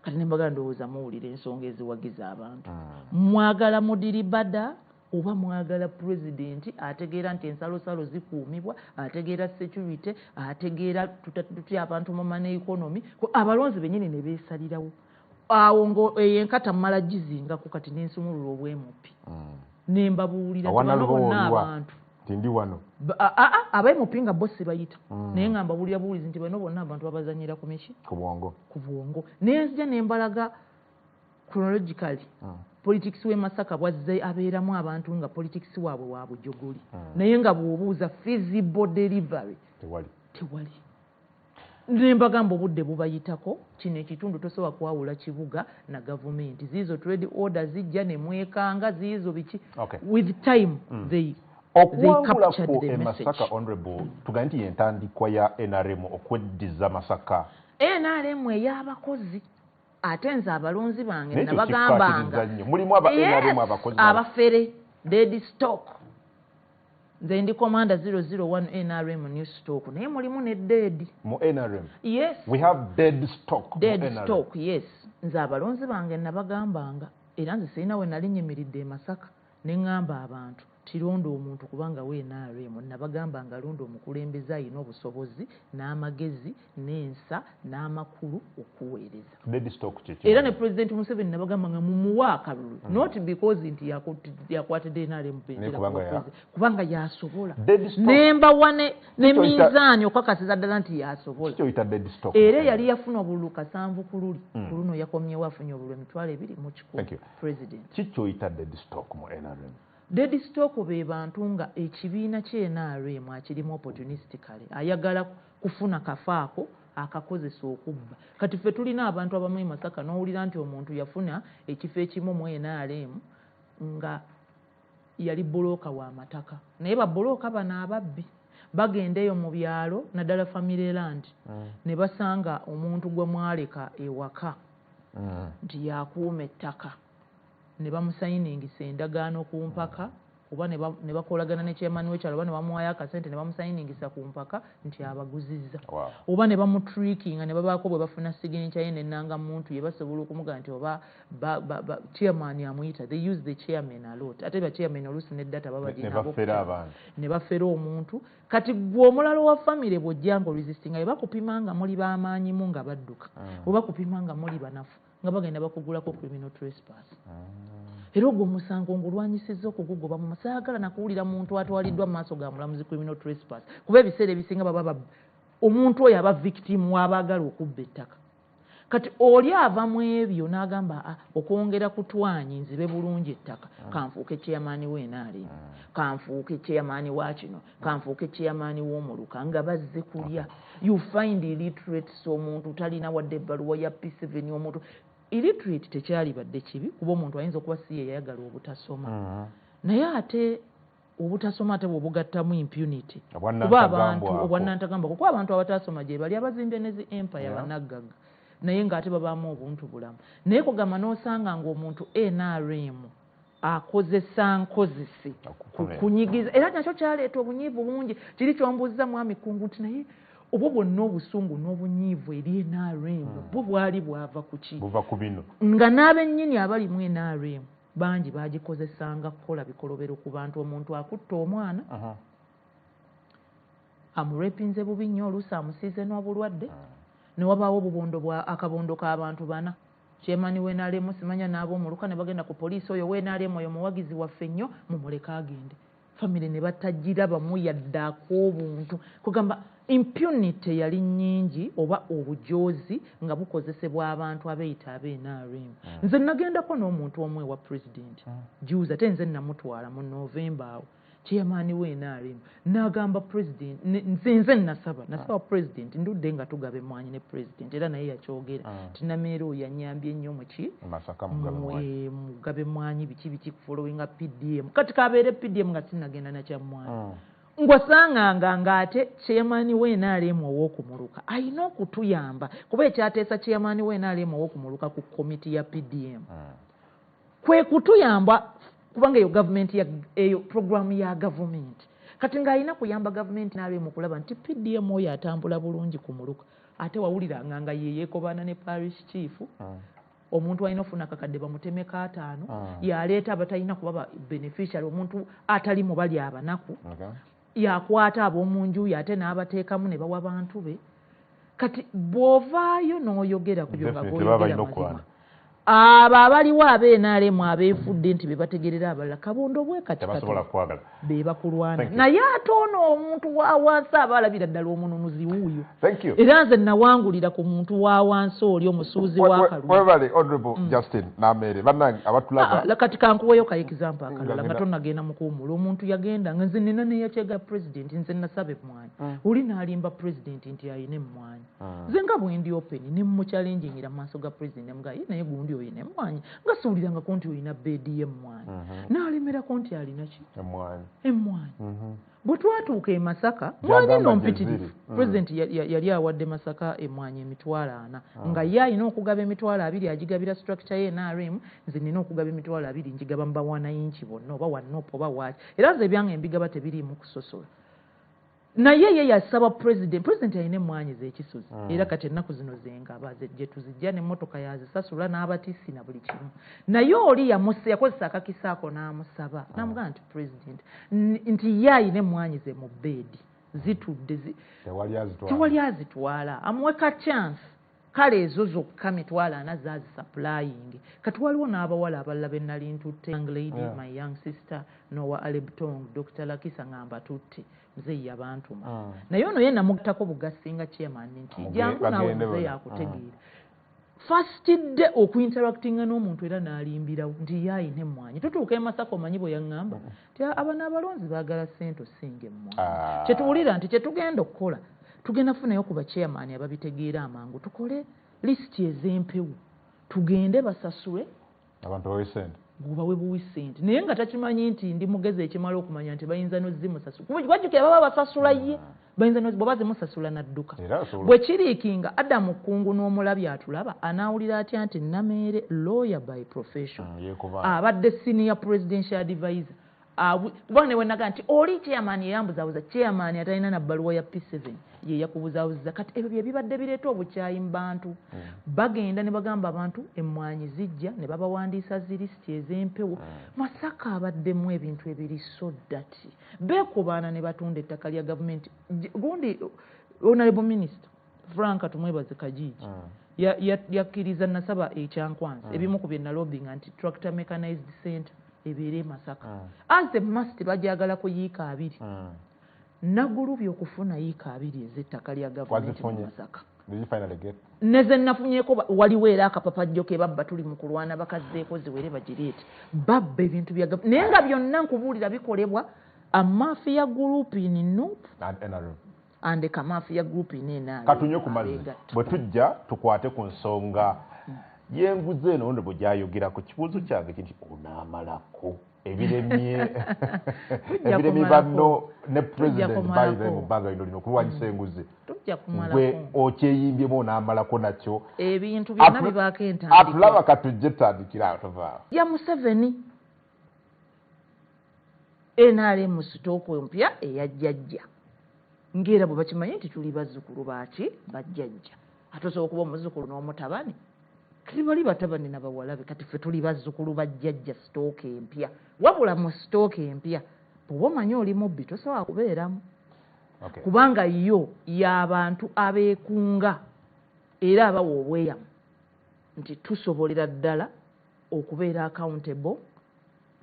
Kati nembaga ndowooza muwulira ensonga eziwagiza abantu. Mwagala mudiribada oba mwagala pulezidenti ategeera nti ensalosalo zikuumibwa, ategeera security, ategeera tutya abantu mu money economy? Abalonzi bennyini ne beesalirawo awo ngo eyo enkata mmala gizingako. Kati nensumulula obwemupi ne mbabuulira nti bano bonna abantu Nti ndi wano. Aba MP nga bo sibayita, naye nga mbabuulira buwulizi nti bano bonna abantu babazanyira ku miki? Ku bwongo. Ku bwongo. Nenzija ne mbalaga chronologically politics w'e Masaka bwazze abeeramu abantu nga politics waabwe wa bujogoli, naye nga bw'obuuza feasible delivery, Tewali. Tewali. Nembagamba obudde bubayitako. Kino ekitundu tosobola kwawula kibuga na gavumenti. Ziizo trade order zijja ne mwekanga ziizo biki. With time they Okuwangula captured kwo the e message. Masaka, honorable, tugambe nti yentandikwa ya NRM okweddiza Masaka? NRM ey'abakozi. Ate nze abalonzi bange Naye ekyo nabagambanga kikkaatiriza nnyo. Mulimu aba NRM abakozi abafere, dead stock. Nze ndi commander 001 NRM new stock, naye mulimu ne dead. Mu NRM? Yes. We have dead stock mu Dead NRM. stock, yes. Nze abalonzi bange nabagambanga, era nze sirina we nali nyimiridde e Masaka ne ŋŋamba abantu tironda omuntu kubanga we NRM. Nabagamba nga londa omukulembeze alina obusobozi n'amagezi n'ensa n'amakulu okuweereza. Dead stock kye ki? Era ne President Museveni nabagamba nga mumuwa akalulu, not because nti yakwatidde NRM bendera, kubanga kuba president, kubanga yasobola. Dead stock. Nembawa ne Kikyo minzaani okukakasiza ddala nti yasobola. Kiki oyita dead stock? Era yali yafuna obululu 70 ku luli, ku luno yakomyewo afunye obululu 21,000. Thank you. President. Kiki oyita dead stock mu NRM? Dead stock be bantu nga ekibiina kye NRM akirimu opportunistically, ayagala kufuna kafaako. Akakozesa okubba. Kati ffe tulina abantu abamu e Masaka, n'owulira nti omuntu yafuna ekifo ekimu mu NRM nga yali bulooka w'amataka, naye babulooka bano ababbi bagenda eyo mu byalo, naddala family land, ne basanga omuntu gwe mwaleka ewaka nti yakuuma ettaka, ne bamusayiningisa endagaano ku mpaka, oba ne bakolagana ne chairman w'ekyalo, oba ne bamuwaayo akasente ne bamusayiningisa ku mpaka nti abaguzizza, oba ne bamutrickinga ne babaako bwe bafuna signature ye n'ennangamuntu ye, basobola okumugamba nti oba chairman amuyita. They use the chairman a lot. Ate ba chairman oluusi ne data baba Ne bafera abantu. Ne bafera omuntu. Kati gwe omulalo wa famire bw'ojja nga oresistinga, bwe bakupima nga muli b'amaanyimu nga badduka, bwe bakupima nga muli banafu nga bagenda bakugulako criminal trespass. Era ogwo omusango ngulwanyisizza okugugoba mu masaagala nakuwulira muntu atwaliddwa mu maaso ga mulamuzi criminal trespass, kuba ebiseera ebisinga baba omuntu oyo aba victim w'abaagala okubba ettaka. Kati oli ava mu ebyo n'agamba, "Ah, okwongera kutwanyi nzibe bulungi ettaka, kanfuuke chairman w'NRM, kanfuuke chairman wa kino, kanfuuke chairman w'omuluka," nga bazze kulya. You find illiterates, omuntu talina wadde ebbaluwa ya P7. Omuntu illiterate tekyalibadde kibi, kuba omuntu ayinza okuba si ye yayagala obutasoma, naye ate obutasoma ate bw'obugattamu impunity, kuba abantu obwannantagambwako, kuba abantu abatasoma gye bali abazimbye ne zi empire, bannaggagga, naye ng'ate babaamu obuntu bulamu. Naye kugamba n'osanga ng'omuntu NRM akozesa nkozese kunyigiza, era nakyo kyaleeta obunyiivu bungi. Kiri kyombuuza, mwami Kungu, nti naye obwo bwonna obusungu n'obunyiivu eri NRM bwo bwali bwava ku ki? Buva ku bino. Nga n'abennyini abali mu NRM bangi bagikozesanga kukola bikolobero ku bantu. Omuntu akutta omwana, amurepinze bubi nnyo, oluusi amusiize n'obulwadde, ne wabaawo obubondo bwa akabondo k'abantu bana, chairman w'NRM, simanya n'ab'omuluka, ne bagenda ku poliisi, "Oyo w'NRM, oyo muwagizi waffe nnyo, mumuleke agende." Famire ne batagirabamu yadde ak'obuntu. Kugamba impunity yali nnyingi, oba obujoozi nga bukozesebwa abantu abeeyita ab'NRM. Nze nagendako n'omuntu omu ewa president juzi, ate nze namutwala mu November awo, chairman w'NRM, n'agamba president, nze nasaba president, ndudde nga tugaba emmwanyi ne president, era naye yakyogera nti Nameere oyo yanyambye nnyo muki Masaka mugabe mmwanyi. Mugabe emmwanyi, biki biki, kufollowinga PDM. Kati kabeere PDM nga sinnagenda nakyammwanyi, ngwasanganga ng'ate chairman w'NRM ow'okumuluka alina okutuyamba, kuba ekyateesa chairman w'NRM ow'okumuluka ku komiti ya PDM kwe kutuyamba, kubanga eyo gavumenti eyo programu ya gavumenti. Kati ng'alina kuyamba gavumenti NRM okulaba nti PDM oyo atambula bulungi ku muluka. Ate wawuliranga nga ye yeekobaana ne parish chief, omuntu alina ofuna akakadde bamutemeko 50, yaleeta abatalina kuba ba beneficiary, omuntu atali mu bali abanaku, yakwata ab'omu nju ye ate n'abateekamu ne bawa bantu be. Kati bw'ovaayo n'oyogera ku byo nga Definitely baba bw'oyogera balina mazima, okwana. Abo abaliwo ab'NRM abeefudde nti be bategerera abalala, kabondo bwe kati Tebasobola katono kwagala. Be bakulwana. Thank you. Naye ate ono omuntu wa wansi aba alabira ddala omununuzi wuuyo. Thank you. Era nze nawangulira ku muntu wa wansi oli omusuuzi w'akalulu. Webale, Honorable Justin Nameere. Bannange abatulaba, Ah, ah, kati kankuweyo ka example akalala nga Nga tonagenda mukuwumula. Omuntu yagenda nga nze nina neyakyega president, nze nasaba emmwanyi, oli n'alimba president nti ayina emmwanyi. Nze nga bwe ndi open, ne muchallengingira mu maaso ga president, nemugaa, "Ye, naye gundi oyina emmwanyi, nga siwulirangako nti oyina beedi y'emmwanyi." N'alemerako nti alina ki? Emmwanyi. Emmwanyi. Bwe twatuuka e Masaka, Gy'agamba mwanyi nno gye mpitirivu, ziri. President yali awadde Masaka emmwanyi 40,000, nga ye alina okugaba 20,000 agigabira structure ye NRM, nze nina okugaba 20,000 njigaba mu bawanayinki bonna, oba wa NUP oba waki. Era nze ebyange mbigaba tebiriimu kusosola. Naye ye yasaba president, president alina emmwanyi z'ekisozi, era kati ennaku zino zengaba gye tuzijja n'emmotoka yazisasula n'abatisi na buli kimu. Naye oli yakozesa akakisa ako n'amusaba, n'amugamba nti president nti ye alina emmwanyi ze mu beedi zitudde Tewali azitwala. Tewali azitwala, amuwe ka chance. Kale ezo zokka 40,000 zazisupplying. Kati waliwo n'abawala abalala be nali ntutte, young lady, my young sister nowa Alebtong, Dr Lakisa, nga mbatutte, muzeeyi yabantuma. Naye ono ye namugattako bugasinga chairman nti jangu naawe, bagende muzeeyi bano. Akutegeera. First day okuinteractinga n'omuntu, era n'alimbirawo nti ye ayina emmwanyi. Tutuuka e Masaka, omanyi bwe yaŋŋamba nti, "Abano abalonzi baagala ssente osinga emmwanyi." Ah. Kyetuwulira nti kyetugenda okukola, Tugenda kufunayo ku bachairman ababitegeera amangu, tukole lisiti ez'empewo, tugende basasule abantu, bawe sente. Gubawe buwi sente, naye nga takimanyi nti ndi mugezi ekimala okumanya nti bayinza nozimusasula. Wajjukira baba basasula ye, bayinza bweba zimusasula nadduka. Era asobola. Bwe kiriikinga Adamu Kungu n'omulabi atulaba anaawulira atya nti Nameere, lawyer by profession, Yeekuba. abadde senior presidential advisor, kuba ne wenaga nti oli chairman yeyambuzabuza, chairman atalina na bbaluwa ya P7 ye yakubuzaabuziza. Kati ebyo bye bibadde bireeta obukyayi mu bantu. Bagenda ne bagamba abantu emmwanyi zijja ne babawandiisa zirisiti ez'empewo. Masaka abaddemu ebintu ebiri so dirty, beekubaana ne batunda ettaka lya gavumenti. Gundi honorable minister Frank Tumwebaze Kajiigi yakkiriza nasaba ekyankwanzi ebimu ku bye nalobinga nti tractor mechanized center ebeere e Masaka. As a must bajagala ku yiika 20. Nagulubye okufuna yiika 20 ez'ettaka lya gavumenti mu Wazifunye? Masaka. Did you finally get? Ne ze nafunyeeko waliwo era akapapajjo ke babba, tuli mu kulwana bakazzeeko ziwere bagireete. Babba ebintu bya naye nga byonna nkubuulira bikolebwa a mafia group in NUP And NRM. and a mafia group in NRM. Katunywe ku mazzi. Abeegatta. Bwe tujja tukwate ku nsonga y'enguzi eno honorable gy'ayogerako. Kibuuzo kyange kiri nti onaamalako ebiremye Tujja ebiremye kumalako. banno ne Tujja president kumalako. Biden mu bbanga lino lino okulwanyisa enguzi. Tujja Gwe kumalako. okyeyimbyemu onaamalako nakyo? Ebintu byonna bibaako entandikwa. Atulaba katujje tutandikira awo, tovaawo. Ya Museveni, NRM stock empya eyajjajja, ng'era bwe bakimanyi nti tuli bazzukulu baaki bajjajja. Ate osobola okuba omuzzukulu n'omutabani, kati bali batabani na bawala be. Kati ffe tuli bazzukulu bajjajja, stock empya. Wabula mu stock empya bw'oba omanyi oli mubbi tosobola kubeeramu, kubanga yo y'abantu abeekunga era abawa obweyamu nti tusobolera ddala okubeera accountable,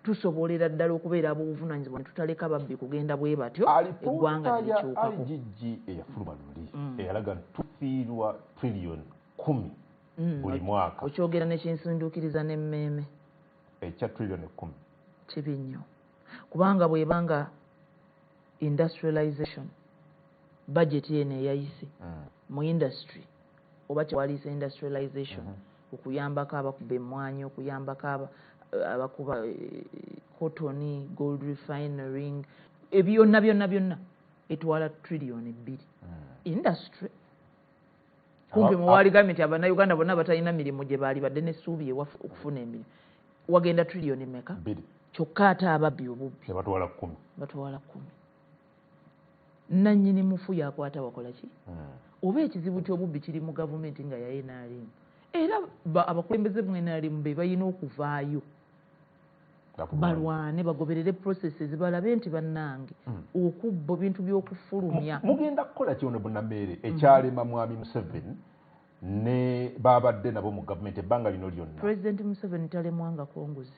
tusobolera ddala okubeera ab'obuvunaanyizibwa ne tutaleka babbi kugenda bwe batyo eggwanga Alipoota ne ya likyukako. IGG eyafuluma luli eyalaga nti tufiirwa trillion 10 buli mwaka. Okyogera nekinsinduukiriza n'emmeeme. Ekya trillion 10. Kibi nnyo, kubanga bw'ebanga industrialization budget eno eyayise mu industry oba kyewaliisa industrialization, okuyambako abakuba emmwanyi, okuyambako abakuba cotton, gold refinery, ebyonna byonna byonna etwala trillion 2. Industry kumpi muwaali gambye nti Abannayuganda bonna batalina mirimu gye baali badde n'essuubi ewaffe okufuna emirimu, wagenda trillion meka? 2. Kyokka ate ababbi obubbi Ne batwala 10. Batwala 10. Nannyini mufu yakwata wakola ki? Oba ekizibu ky'obubbi kiri mu gavumenti nga ya NRM, era abakulembeze mu NRM be balina okuvaayo balwane, bagoberere processes, balabe nti bannange okubba bintu by'okufulumya. Mugenda kukola ki ono Nameere ekyalema mwami Museveni ne babadde nabo mu gavumenti ebbanga lino lyonna? President Museveni talemwangako nguzi.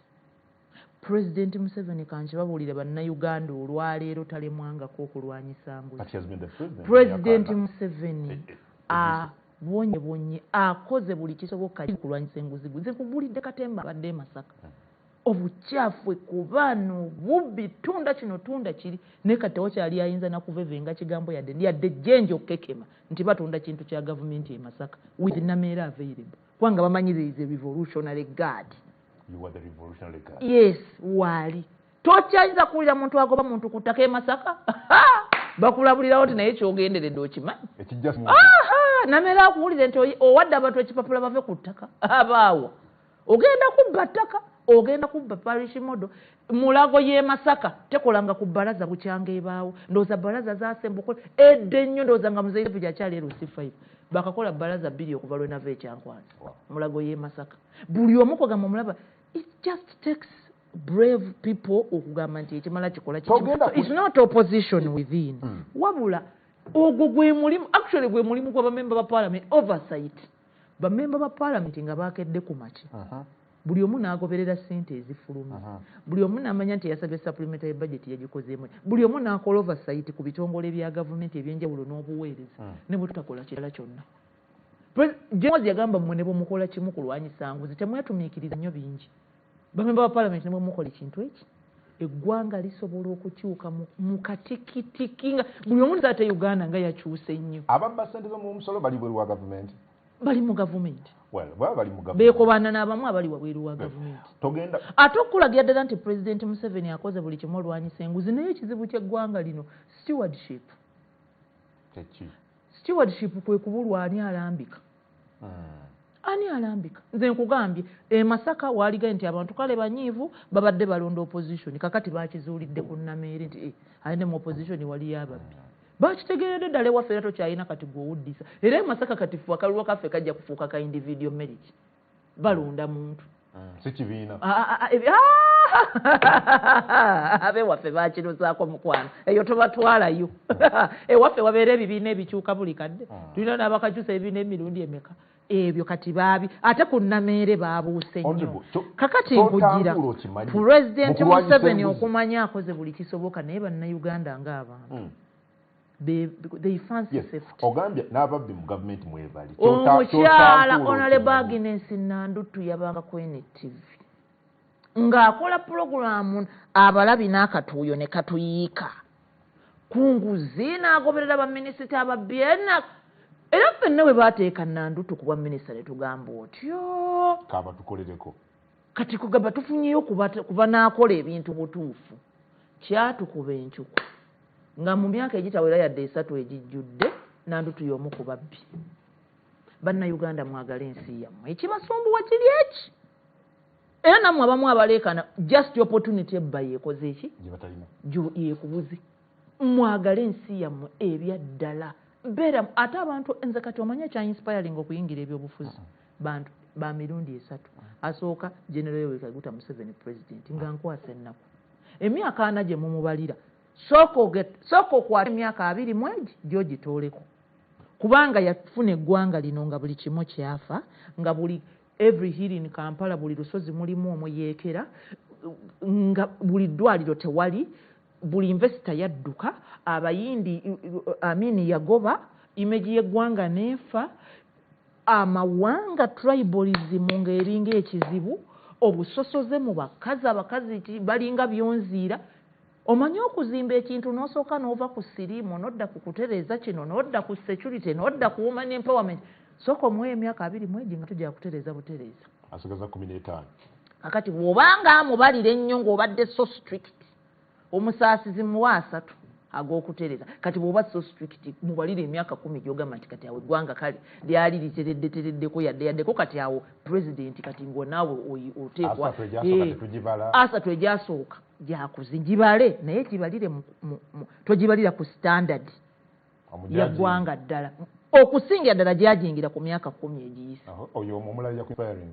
President Museveni, kankibabuulire Bannayuganda olwaleero, talemwangako okulwanyisa nguzi. But he has been the president. President Emyaka Museveni abonyebonye, akoze buli kisoboka kulwanyisa enguzi. Nze nkubulidde katemba abadde e Masaka, obukyafu ku baana, obubbi, tunda kino, tunda kiri, naye kati tewakyali ayinza nakuvevenga kigambo yadde yadde jjenje okukekema nti batunda kintu kya gavumenti e Masaka with Nameere available, kubanga bamanyi there is a revolutionary guard. You are the revolutionary guard. Yes, waali tokyayinza kuwulira muntu agoba muntu ku ttaka e Masaka. Bakulabulirawo nti naye kyogenderedde okimanyi. Ekijja Aha, Nameere akuwulire nti owadde abantu ekipapula bave ku ttaka, abaawa ogenda kubba ttaka, ogenda kubba parish model. Mulago y'e Masaka tekolanga ku balaza bukyanga ebaawo. Ndowooza balaza zasembuko edda ennyo, ndowooza nga muzeeyi akyali LC5 bakakola balaza 2 okuva lwe nava ekyankwanzi. Mulago y'e Masaka buli omu kwegamba omulaba, it just takes brave people okugamba nti ekimala kikola kiki. Togenda So it's not opposition within, wabula ogwo gwe mulimu, actually gwe mulimu gw'abamemba ba parliament, oversight. Bamemba ba parliament nga bakedde ku maki, buli omu n'agoberera ssente ezifuluma, buli omu n'amanya nti yasabye supplementary budget yagikozeemu, buli omu n'akola oversight ku bitongole bya gavumenti ebyenjawulo n'obuweereza. Ne bwe tutakola kirala kyonna, James yagamba mmwe ne bwe mukola kimu kulwanyisa nguzi, temwetumiikiriza nnyo bingi. Bamemba ba parliament ne bwe mukola ekintu eki Eggwanga lisobola okukyuka mu katikitiki nga buli omu ate Uganda nga yakyuse nnyo. Ababba ssente z'omumusolo bali bweru wa gavumenti. Bali mu gavumenti. Well, baba bali mu gavumenti. Beekobaana n'abamu abali wabweru wa gavumenti. Togenda Ate okulagira ddala nti Pulezidenti Museveni akoze buli kimu olwanyisa enguzi, naye ekizibu ky'eggwanga lino stewardship. Kyeki? Stewardship kwe kubulwa ani alambika. Ani alambika? Nze nkugambye e Masaka waaligaye nti abantu kale banyiivu babadde balonda opposition, kakati bakizuulidde ku Nameere nti alina mu opposition waliyo ababbi. Bakitegeeredde ddala ewaffe era tokyalina kati gwe owuddisa. Era e Masaka kati ffe akalulu kaffe kajja kufuuka ka individual merit. Balonda muntu. Si kibiina. Abewaffe bakirozaako mukwano. Eyo tobatwalayo. Ewaffe wabeera ebibiina ebikyuka buli kadde. Tulina n'abakakyusa ebibiina emirundi emeka. Ebyo kati baabi ate ku Nameere baabuuse nnyo. Kakati nkugira Pulezidenti Museveni okumanya akoze buli kisoboka, naye bannayuganda ng'abantu they fancy safety. Ogambye n'ababbi mu gavumenti mwebali. Omukyala Honorable Agnes Nandutu yabanga ku NTV ng'akola pulogulaamu abalabi n'akatuuyo ne katuyiika ku nguzi n'agoberera baminisita ababbi era ffenna bwe baateeka Nandutu ku bwa minisita ne tugamba otyo kaba tukolereko. Kati kugamba tufunyeyo kuba n'akola ebintu butuufu. Kyatukuba encuku nga mu myaka egitawera yadde 3 egijjudde Nandutu y'omu ku babbi. Bannayuganda mwagale ensi yammwe, ekibasumbuwa kiri eki? Era nammwe abamu abaleekana just opportunity ebba yeekoze eki? Yeekubuze. Mwagale ensi yammwe ebya ddala. Beera ate abantu nze kati omanye ekya inspiring okuyingira ebyobufuzi bantu ba mirundi 3. Asooka General Yoweri Kaguta Museveni president nga nkwasa ennaku. Emyaka 40 gye mumubalira sooka okwata emyaka 21 gy'ogitooleko. Kubanga yafuna eggwanga lino nga buli kimu kyafa, nga buli every hill in Kampala buli lusozi mulimu omuyeekera, nga buli ddwaliro tewali, buli investor yadduka, abayindi Amini yagoba, image y'eggwanga n'efa, amawanga tribalism ng'eringa ekizibu, obusosoze mu bakazi, abakazi balinga byonziira. Omanyi okuzimba ekintu n'osooka n'ova ku siriimu n'odda ku kutereeza kino n'odda ku security n'odda ku woman empowerment. Sooka omuwe emyaka 21 nga tujja kutereeza butereeza. Asigaza 15. Kakati bw'obanga amubalira ennyo ng'obadde so strict, omusaasizi muwa 3 ag'okutereeza. Kati bw'oba so strict mubalire emyaka 10 gy'ogamba nti kati awo eggwanga kale lyali litereddetereddeko yadde yaddeko, kati awo pulezidenti kati ng'onaawe oteekwa 3 egyasooka gyakuzi gibale, naye gibalire togibalira ku standard ya ggwanga ddala. Okusingira ddala gyajingira ku myaka 10 egiyise. Oyo omulala yakuinspiring.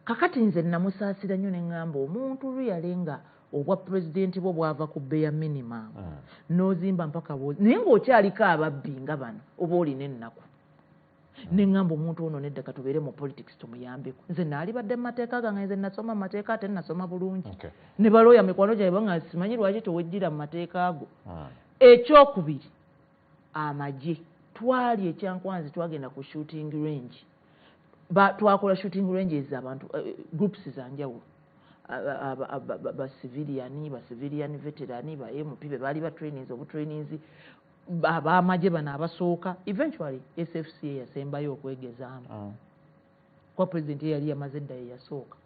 Kakati nze namusaasira nnyo ne ŋŋamba omuntu luyale nga obwa pulezidenti bwo bwava ku bare minimum n'ozimba mpaka naye ng'okyaliko ababbi nga bano oba olina ennaku. Ne ŋŋamba omuntu ono nedda katubeere mu politics tumuyambeko. Nze naalibadde mu mateeka gange, nze nasoma mu mateeka ate nasoma bulungi. Ne balooya mikwano gyange banga simanyi lwaki tewejjira mu mateeka ago. Ekyokubiri amagye. Twali ekyankwanzi twagenda ku shooting range. Twakola shooting ranges abantu groups za njawulo. Ba civilian veteran, ba MP be baali ba trainings obu trainings ab'amagye bano abasooka. Eventually SFCA yasembayo okwegezaamu. Kwa president yali yamaze edda ye yasooka.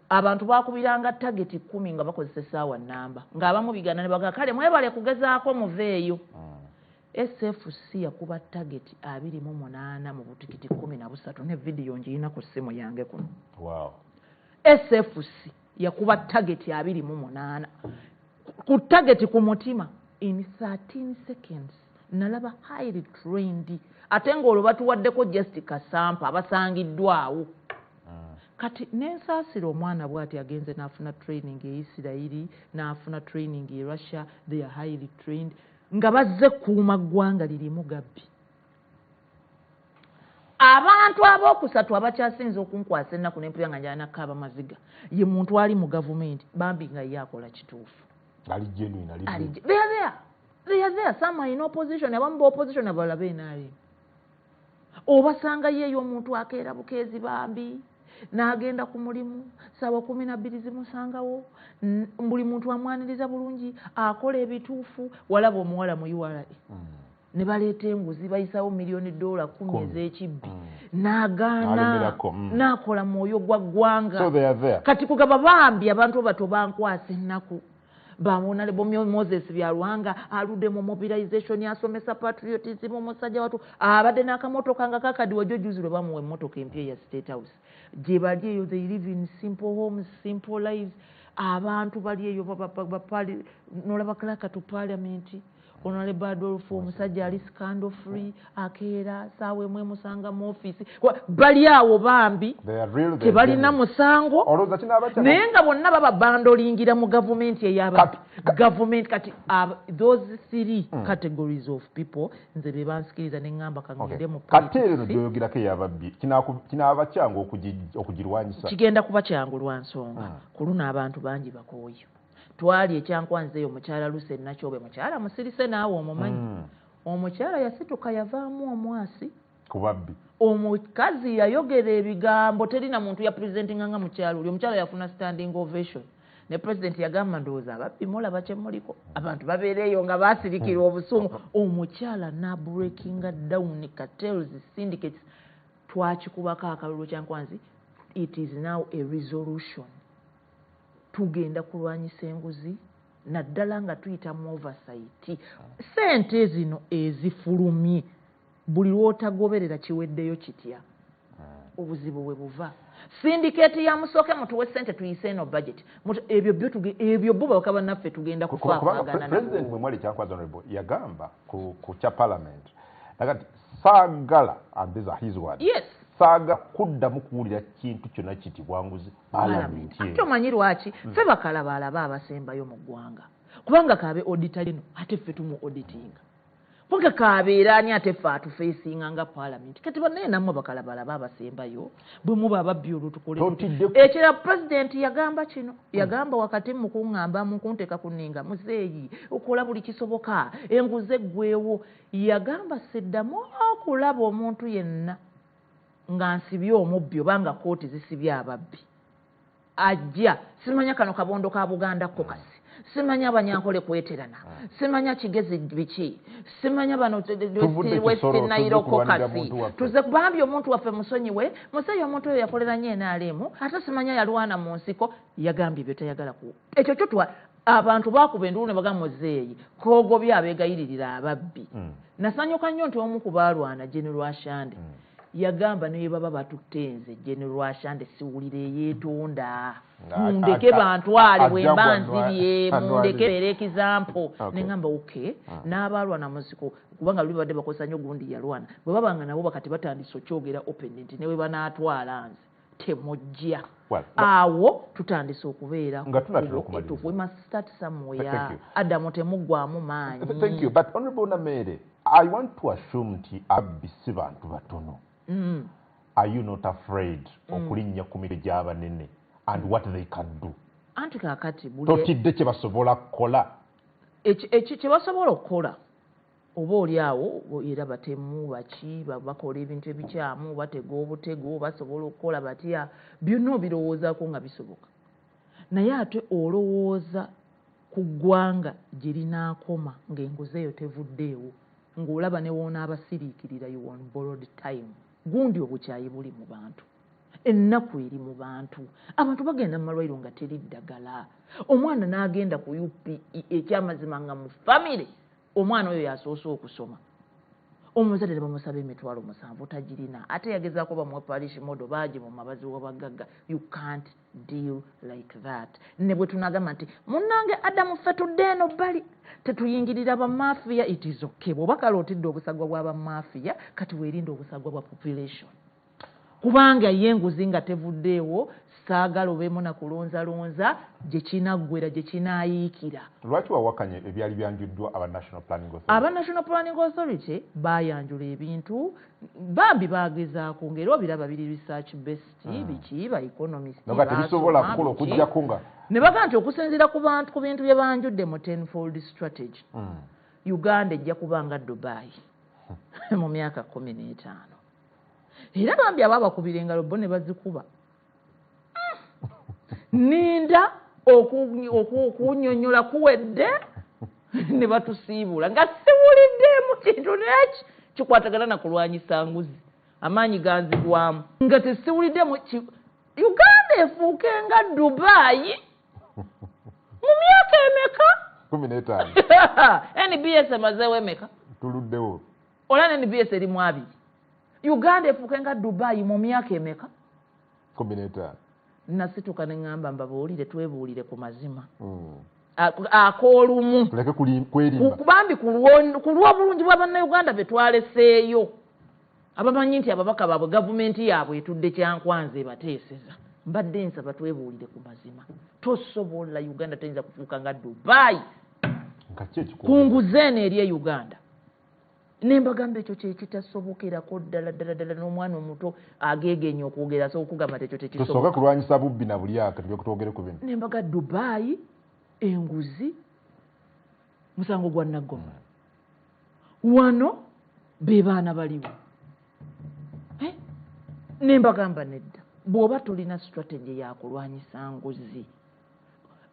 Abantu baakubiranga target 10 nga bakozesa essaawa nnamba, ng'abamu bigana ne bagamba kale mwebale kugezaako muveeyo. SFC yakuba target 28 mu butikiti 13 ne vidiyo ngiyina ku ssimu yange kuno. Wow. SFC yakuba target 28 ku target ku mutima in 13 seconds. Nalaba highly trained ate ng'olwo batuwaddeko just kasampa abasangiddwawo. Kati nensaasira omwana bw'ati agenze n'afuna training e Isirayiri, n'afuna training e Russia, they are highly trained nga bazze kuuma ggwanga lirimu gabbi. Abantu abookusatu abakyasinze okunkwasa ennaku n'empulira nga njala nakkaaba maziga ye muntu ali mu gavumenti bambi nga ye akola kituufu. Ali genuine, ali They are there. They are there. Some are in opposition, abamu ba opposition abalala ba NRM. Obasanga yeeyo omuntu akeera bukeezi bambi N'agenda ku mulimu saawa 12 zimusangawo, buli muntu amwaniriza bulungi, akola ebituufu. Walaba omuwala mu URA ne baleeta enguzi, bayisawo miliyoni $10 ez'ekibbi, n'agaana, n'akola mwoyo gwa ggwanga. Kati kugaba bambi abantu bato bankwasa ennaku. Honorable Moses Byaruhanga aludde mu mobilization, asomesa patriotism, omusajja watu abadde n'akamotoka nga kakadiwa. Jo juzi lwe bamuwa emmotoka empya ya State House. Gye bali eyo, they live in simple homes, simple lives. Abantu bali eyo, nolaba clerk to parliament, Honorable Adolfo, omusajja ali scandal free, akeera saawa emu emusanga mu ofiisi. Bali awo bambi tebalina musango, naye nga bonna baba bandolingira mu gavumenti eyaba gavumenti. Kati those three categories of people nze be bansikiriza ne ŋŋamba kaŋŋende mu Kati ero gyoyogerako eyababbi, kinaaba kyangu okugirwanyisa? Kigenda kuba kyangu lwa nsonga ku luno abantu bangi bakooye. Twali ekyankwanzi eyo, mukyala Lucy Nakyobe, mukyala musirise, naawe omumanyi. Omukyala yasituka yavaamu omwasi ku babbi. Omukazi yayogera ebigambo, terina muntu ya presentinga nga mukyala oli. Omukyala yafuna standing ovation ne president yagamba, ndowooza ababbi mulaba kyemuliko, abantu babeera eyo nga basirikira obusungu. Omukyala nabreakinga down cartels, syndicates. Twakikubako akalulu Kyankwanzi. It is now a resolution, tugenda kulwanyisa enguzi, naddala nga tuyita mu oversight. Sente zino ezifulumye, buli lwotagoberera kiweddeyo kitya? Obuzibu bwe buva syndicate ya musooke mutuwe sente tuyise eno budget. Ebyo byo ebyo bo baka bannaffe tugenda kufaafagana. President bwe mwali Kyankwanzi, honorable, yagamba ku kya parliament nakati, saagala, and these are his words, saaga kuddamu kuwulira kintu kyonna kitibwa nguzi parliament. Ate omanyi lwaki? Ffe bakalabaalaba abasembayo mu ggwanga, kubanga kabe auditor lino, ate ffe tumu auditinga, kubanga kabeera ani, ate ffe atufeesinga nga parliament. Kati bannaye nammwe bakalabalaba abasembayo, bwe muba ababbi olwo tukole. Ekira pulezidenti yagamba kino, yagamba wakati mu kuŋŋamba, mu kunteeka ku nninga, muzeeyi okola buli kisoboka enguzi eggweewo, yagamba siddamu okulaba omuntu yenna nga nsibye omubbi oba nga kooti zisibye ababbi. Ajja simanya kano kabondo ka Buganda caucus, simanya abanyankole kweterana, simanya Kigezi biki, simanya bano West Nile caucus, tuze bambi omuntu waffe musonyiwe museeyi, omuntu oyo yakolera nnyo NRM, ate simanya yalwana mu nsiko. Yagambye ebyo tayagala ku ekyo kyo twa abantu bakuba enduulu ne bagamba muzeeyi kogobye abeegayiririra ababbi. Nasanyuka nnyo nti omu ku baalwana, General Ashande, yagamba ne baba batutte nze General Ashande siwulira eyeetonda, mundeke bantwale bwe mba nzibye, mundeke beere example. Neŋŋamba okay. N'abaalwana mu nsiko, kubanga luli badde bakozesa nnyo gundi yalwana, bwe babanga nabo bakati batandise okyogera open nti ne bwe banaatwala nze temujja. Awo tutandise okubeera. We must start somewhere. Adamu, temuggwamu maanyi. Thank you. But Honorable Namere, I want to assume nti abbi si bantu batono. Are you not afraid okulinnya ku mitwe gy'abanene and what they can do? Anti kaakati totidde kye basobola kukola? Kye basobola okukola, oba oli awo era batemu baki, bakola ebintu ebikyamu, batega obutego, basobola okukola batya, byonna obirowoozaako nga bisoboka. Naye ate olowooza ku ggwanga gye linaakoma ng'enguzi eyo tevuddeewo, ng'olaba ne woonaabasiriikirira, you on borrowed time. Gundi obukyayi buli mu bantu, ennaku eri mu bantu, abantu bagenda mu malwaliro nga teri ddagala, omwana n'agenda ku UPE. Ekyamazima nga mu famire omwana oyo yasoose okusoma, omuzadde ne bamusaba 70,000, tagirina, ate yagezaako bamuwe parish model, baagi mu mabazi wabagagga. You can't deal like that. Ne bwe tunagamba nti munnange Adamu, ffe tudde eno bbali, tetuyingirira bamafiya, it is okay. Bw'oba kale otidde obusagwa bw'abamafiya, kati weerinde obusagwa bwa population, kubanga ye enguzi nga tevuddeewo, saagala obeemu na kulonzalonza gye kinaggwera, gye kinaayiikira. Lwaki wawakanya ebyali byanjuddwa aba National Planning Authority? Aba National Planning Authority bayanjula ebintu, bambi bagezaako, ngaera obiraba biri research based, biki, ba economist. Nga tebisobola kukola okuggyako nga ne bagaa nti okusinziira ku bantu, ku bintu bye banjudde mu tenfold strategy, Uganda ejja kuba nga Dubai mu myaka 15. Era bambi aba bakubira engalo bo ne bazikuba. Ninda okunyonyola kuwedde ne batusiibula nga siwuliddemu kintu neki kikwatagana na kulwanyisa nguzi. Amaanyi ganzigwamu nga tesiwuliddemu. Uganda efuuke nga Dubai mu myaka emeka? 15. NBS emazeewo emeka? Tuluddewo. Olaba NBS erimu 2. Uganda efuuke nga Dubai mu myaka emeka? 15. Nasituka ne ŋŋamba mbabuulire, twebuulire ku mazima ak'olumu. Tuleke kwerimba. Bambi ku lw'obulungi bwa bannayuganda be twaleseeyo, abamanyi nti ababaka baabwe gavumenti yaabwe etudde Kyankwanzi ebateeseza. Mbadde nsaba twebuulire ku mazima. Tosobola, Uganda teyinza kufuuka nga Dubai ku nguzi eno eri e Uganda. Ne mbagamba ekyo kye kitasobokerako ddala ddala ddala. N'omwana omuto ageegenya okwogera asobola okugamba nti ekyo tekisoboka. Tusooke kulwanyisa bubbi na bulyake, tulyoke twogere ku bino. Ne mbaga Dubai enguzi musango gwa naggoma. Wano be baana baliwo. Ne mbagamba nedda, bw'oba tolina strategy ya kulwanyisa nguzi,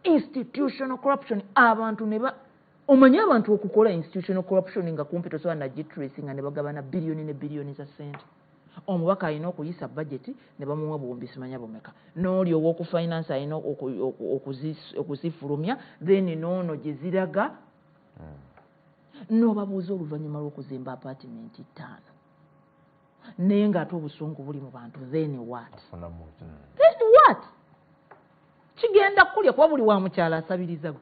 institutional corruption, abantu ne ba omanyi abantu okukola institutional corruption nga kumpi tosobola nagitracinga, ne bagabana biliyoni ne biliyoni za ssente. Omubaka alina okuyisa budget ne bamuwa buwumbi simanya bumeka, n'oli ow'oku finance alina okuzifulumya, then n'ono gye ziraga. N'obabuuza oluvannyuma lw'okuzimba apartment 5, naye ng'ate obusungu buli mu bantu, then what? Then what? Kigenda kulya kuba buli wa mukyala asabiriza gwe,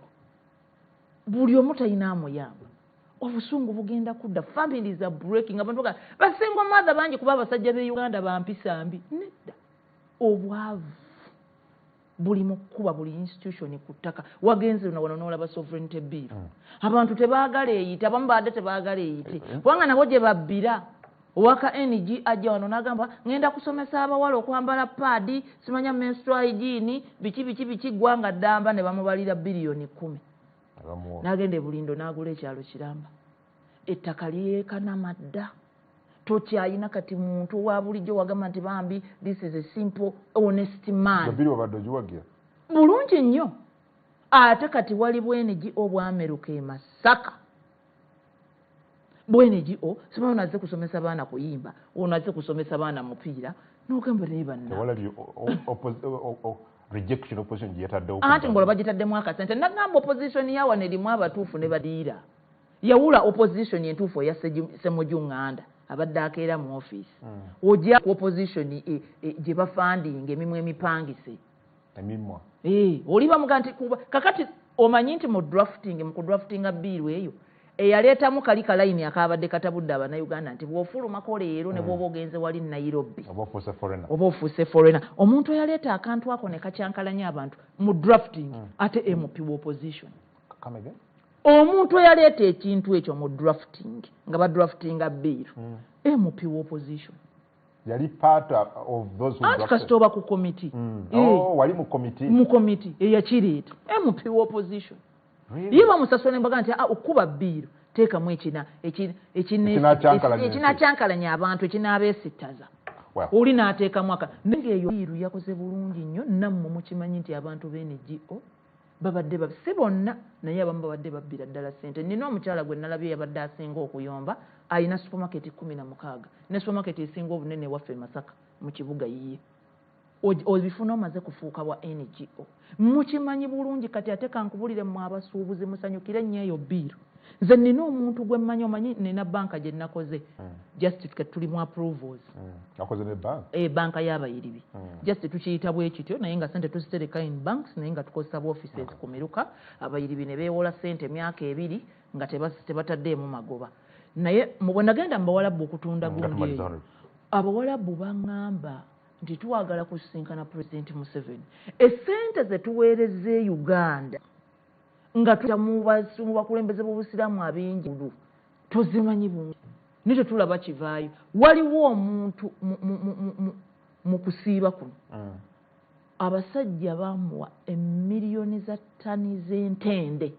buli omu talina amuyamba, obusungu bugenda kudda. Families are breaking. Abantu baga ba single mother bangi kuba abasajja b'e Uganda bampisa mbi. Nedda, obwavu buli mu kkuba buli institution ku ttaka. Wagenze wano n'olaba sovereignty bill, abantu tebaagala eyite, abamu baadde tebaagala eyite kubanga nabo gye babbira. Owaka NG ajja wano n'agamba ŋŋenda kusomesa abawala okwambala pad, simanya menstrual hygiene, biki biki biki, ggwanga ddamba, ne bamubalira biliyoni 10. N'agenda e Bulindo n'agula ekyalo kiramba, ettaka lyekanama dda, tokyayina kati muntu wa bulijjo wagamba nti bambi this is a simple honest man. Bill obadde ogiwagira? Bulungi nnyo. Ate kati wali bwenegi obwameruka e Masaka, bwenegi o simanyi ono azze kusomesa baana kuyimba, ono azze kusomesa baana mupiira, n'ogamba naye banna. Tewalabye rejection opposition gye yataddewo? Anti ng'olwo bagitaddemu akasente. Nagamba opposition yawano erimu abatuufu ne badiira. Yawula opposition entuufu eya Ssemujju Nganda abadde akeera mu office, ojja ku opposition gye bafundinga emimwa emipangise. Emimwa. Oli bamuga nti kuba kakati omanyi nti mu drafting, mu kudraftinga bill eyo eyaleetamu kali kalayini akabadde katabudde Abannayuganda nti bw'ofulumako leero ne bw'oba ogenze wali Nairobi oba ofuuse foreigner. Oba ofuuse foreigner. Omuntu eyaleeta akantu ako ne kakyankalanya abantu mu drafting, ate MP wa opposition. Come again? Omuntu eyaleeta ekintu ekyo mu drafting, nga badraftinga bill, MP wa opposition. Yali part of those who Anti drafted. Kasita oba ku committee. Oh, wali mu committee. Mu committee eyakireeta, MP wa opposition. Really? Ye bamusasula nembaga nti, "Ah, okuba bill teekamu Ekinakyankalanya ensi." Ekinakyankalanya abantu, ekinaabeesittaza. Well. Oli n'ateekamu aka naye eyo bill yakoze bulungi nnyo. Nammwe mukimanyi nti abantu b'NGO babadde si bonna, naye abamu babadde babbira ddala ssente. Nina omukyala gwe nalabye yabadde asinga okuyomba, alina supermarket 16, ne supermarket esinga obunene ewaffe e Masaka mu kibuga yiye. Obifuna omaze kufuuka wa NGO, mukimanyi bulungi. Kati ate kankubulire, mmwe abasuubuzi musanyukire nnyo eyo bill. Nze nina omuntu gwe mmanyi, omanyi nina banka gye nakoze, just tuli mu approvals. Akoze ne bank? E banka y'abayiribi. Just tukiyita bwe kityo, naye nga sente tuzitereka in banks, naye nga tukozesa bu offices ku miruka. Abayiribi ne beewola sente emyaka 2 nga tebataddeemu magoba. Naye bwe nagenda mu Bawalabu okutunda Nga gundi tumaliza eyo, wano. Abawalabu baŋŋamba nti twagala kusisinkana Pulezidenti Museveni, essente ze tuweereza e Uganda nga tuja mu bakulembeze b'Obusiraamu ab'enjawulo tozimanyi bungi, naye tetulaba kivaayo. Waliwo omuntu mu kusiiba kuno, abasajja bamuwa emiliyoni za ttani z'entende,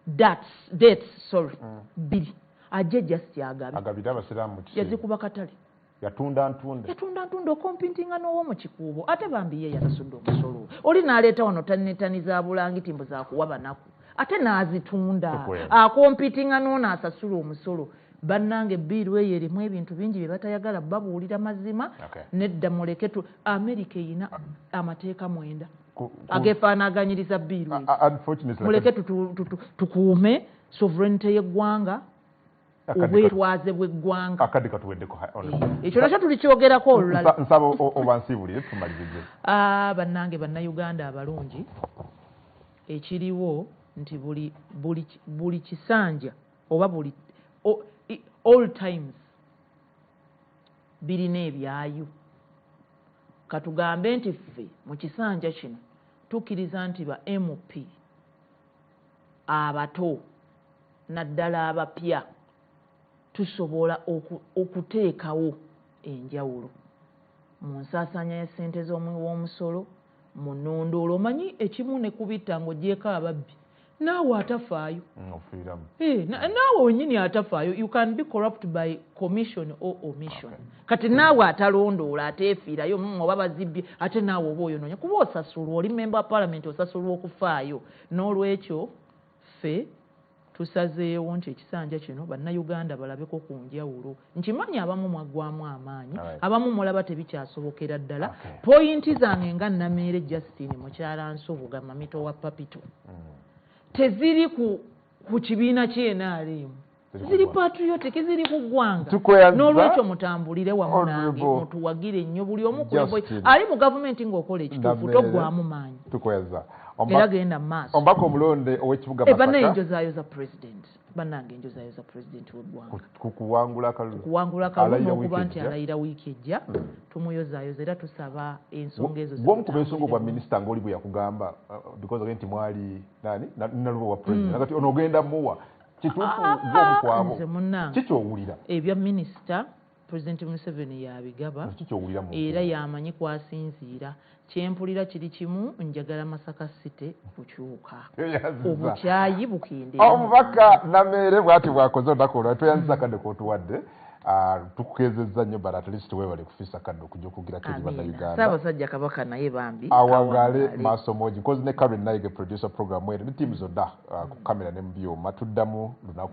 dates, sorry, 2, ajje just agabe. Agabire abasiraamu mu kisiibo. Yazikuba katale. Yatunda ntunda. Yatunda ntunda, ocompetinga n'owo mu Kikuubo, ate bambi ye yasasudde omusolo. Oli n'aleeta wano tani za bulangiti mbu zakuwa banaku, ate n'azitunda. Acompetinga n'ono asasula omusolo. Bannange, bill eyo erimu ebintu bingi bye batayagala babuulira mazima. Nedda, muleke tu Amerika erina amateeka 9 agefaanaganyiriza bill eyo. Muleke tukuume sovereignty y'eggwanga, obwetwaze bw'eggwanga. Akadde katuweddeko. Ekyo nakyo tulikyogerako olulala. Nsaba obansiibulire tumalirize. Ah, bannange Bannayuganda abalungi, ekiriwo nti buli kisanja oba buli all times birina ebyayo. Katugambe nti ffe mu kisanja kino tukkiriza nti ba MP abato, naddala abapya, tusobola okuteekawo enjawulo mu nsaasaanya ya ssente z'omuwi w'omusolo, mu nnondoolo. Omanyi ekimu ne kubitta ng'ogyeko ababbi, naawe atafaayo. Ofiiramu. Naawe wennyini atafaayo, you can be corrupt by commission or omission. Kati naawe atalondoola, ateefiirayo, oba bazibbye, ate naawe oba oyonoonya, kuba osasulwa, oli member wa parliament, osasulwa okufaayo. N'olwekyo ffe tusazeewo nti ekisanja kino Bannayuganda balabeko ku njawulo. Nkimanyi abamu mwaggwamu amaanyi, abamu mulaba tebikyasobokera ddala. Point zange nga Nameere Justine, mukyala Nsubuga, mamito wa Papito, teziri ku kibiina ky'NRM, ziri patriotic, ziri ku ggwanga. N'olwekyo mutambulire wamu nange, mutuwagire nnyo buli omu ali mu gavumenti ng'okola ekituufu, toggwamu maanyi. Tukweyanza. Era genda mu maaso. Omubaka omulonde ow'ekibuga Masaka. Enjozaayoza president, bannange, enjozaayoza president w'eggwanga. Kuwangula akalulu. Kuwangula akalulu n'okuba nti alayira wiiki ejja. Tumuyozaayoza era tusaba ensonga ezo. Bwomu ku beesonga obwa minisita ng'oli bwe yakugamba, because again nti mwali nani naluba wa president, kati ono ogenda muwa kituufu gwomu kwabo? Nze munnange, Kikyowulira? ebya minisita, President Museveni yabigaba. Kikyowulira? Era yamanyi kwasinziira. Kyempulira kiri kimu, njagala Masaka City kukyuka, obukyayi bukendera. Omubaka Nameere bwati bwakoze olunaku olwa tweyanziza akadde kotuwadde. Tukukezezza nnyo, but at least weebale kufiisa kadde okujja okugirako eri Bannayuganda. Ssaabasajja Kabaka naye bambi awangaale maaso mogi. Nkozi ne Karen Naige, producer program eno, ne tiimu zonna ku kamera ne mu byuma. Tuddamu lunaku.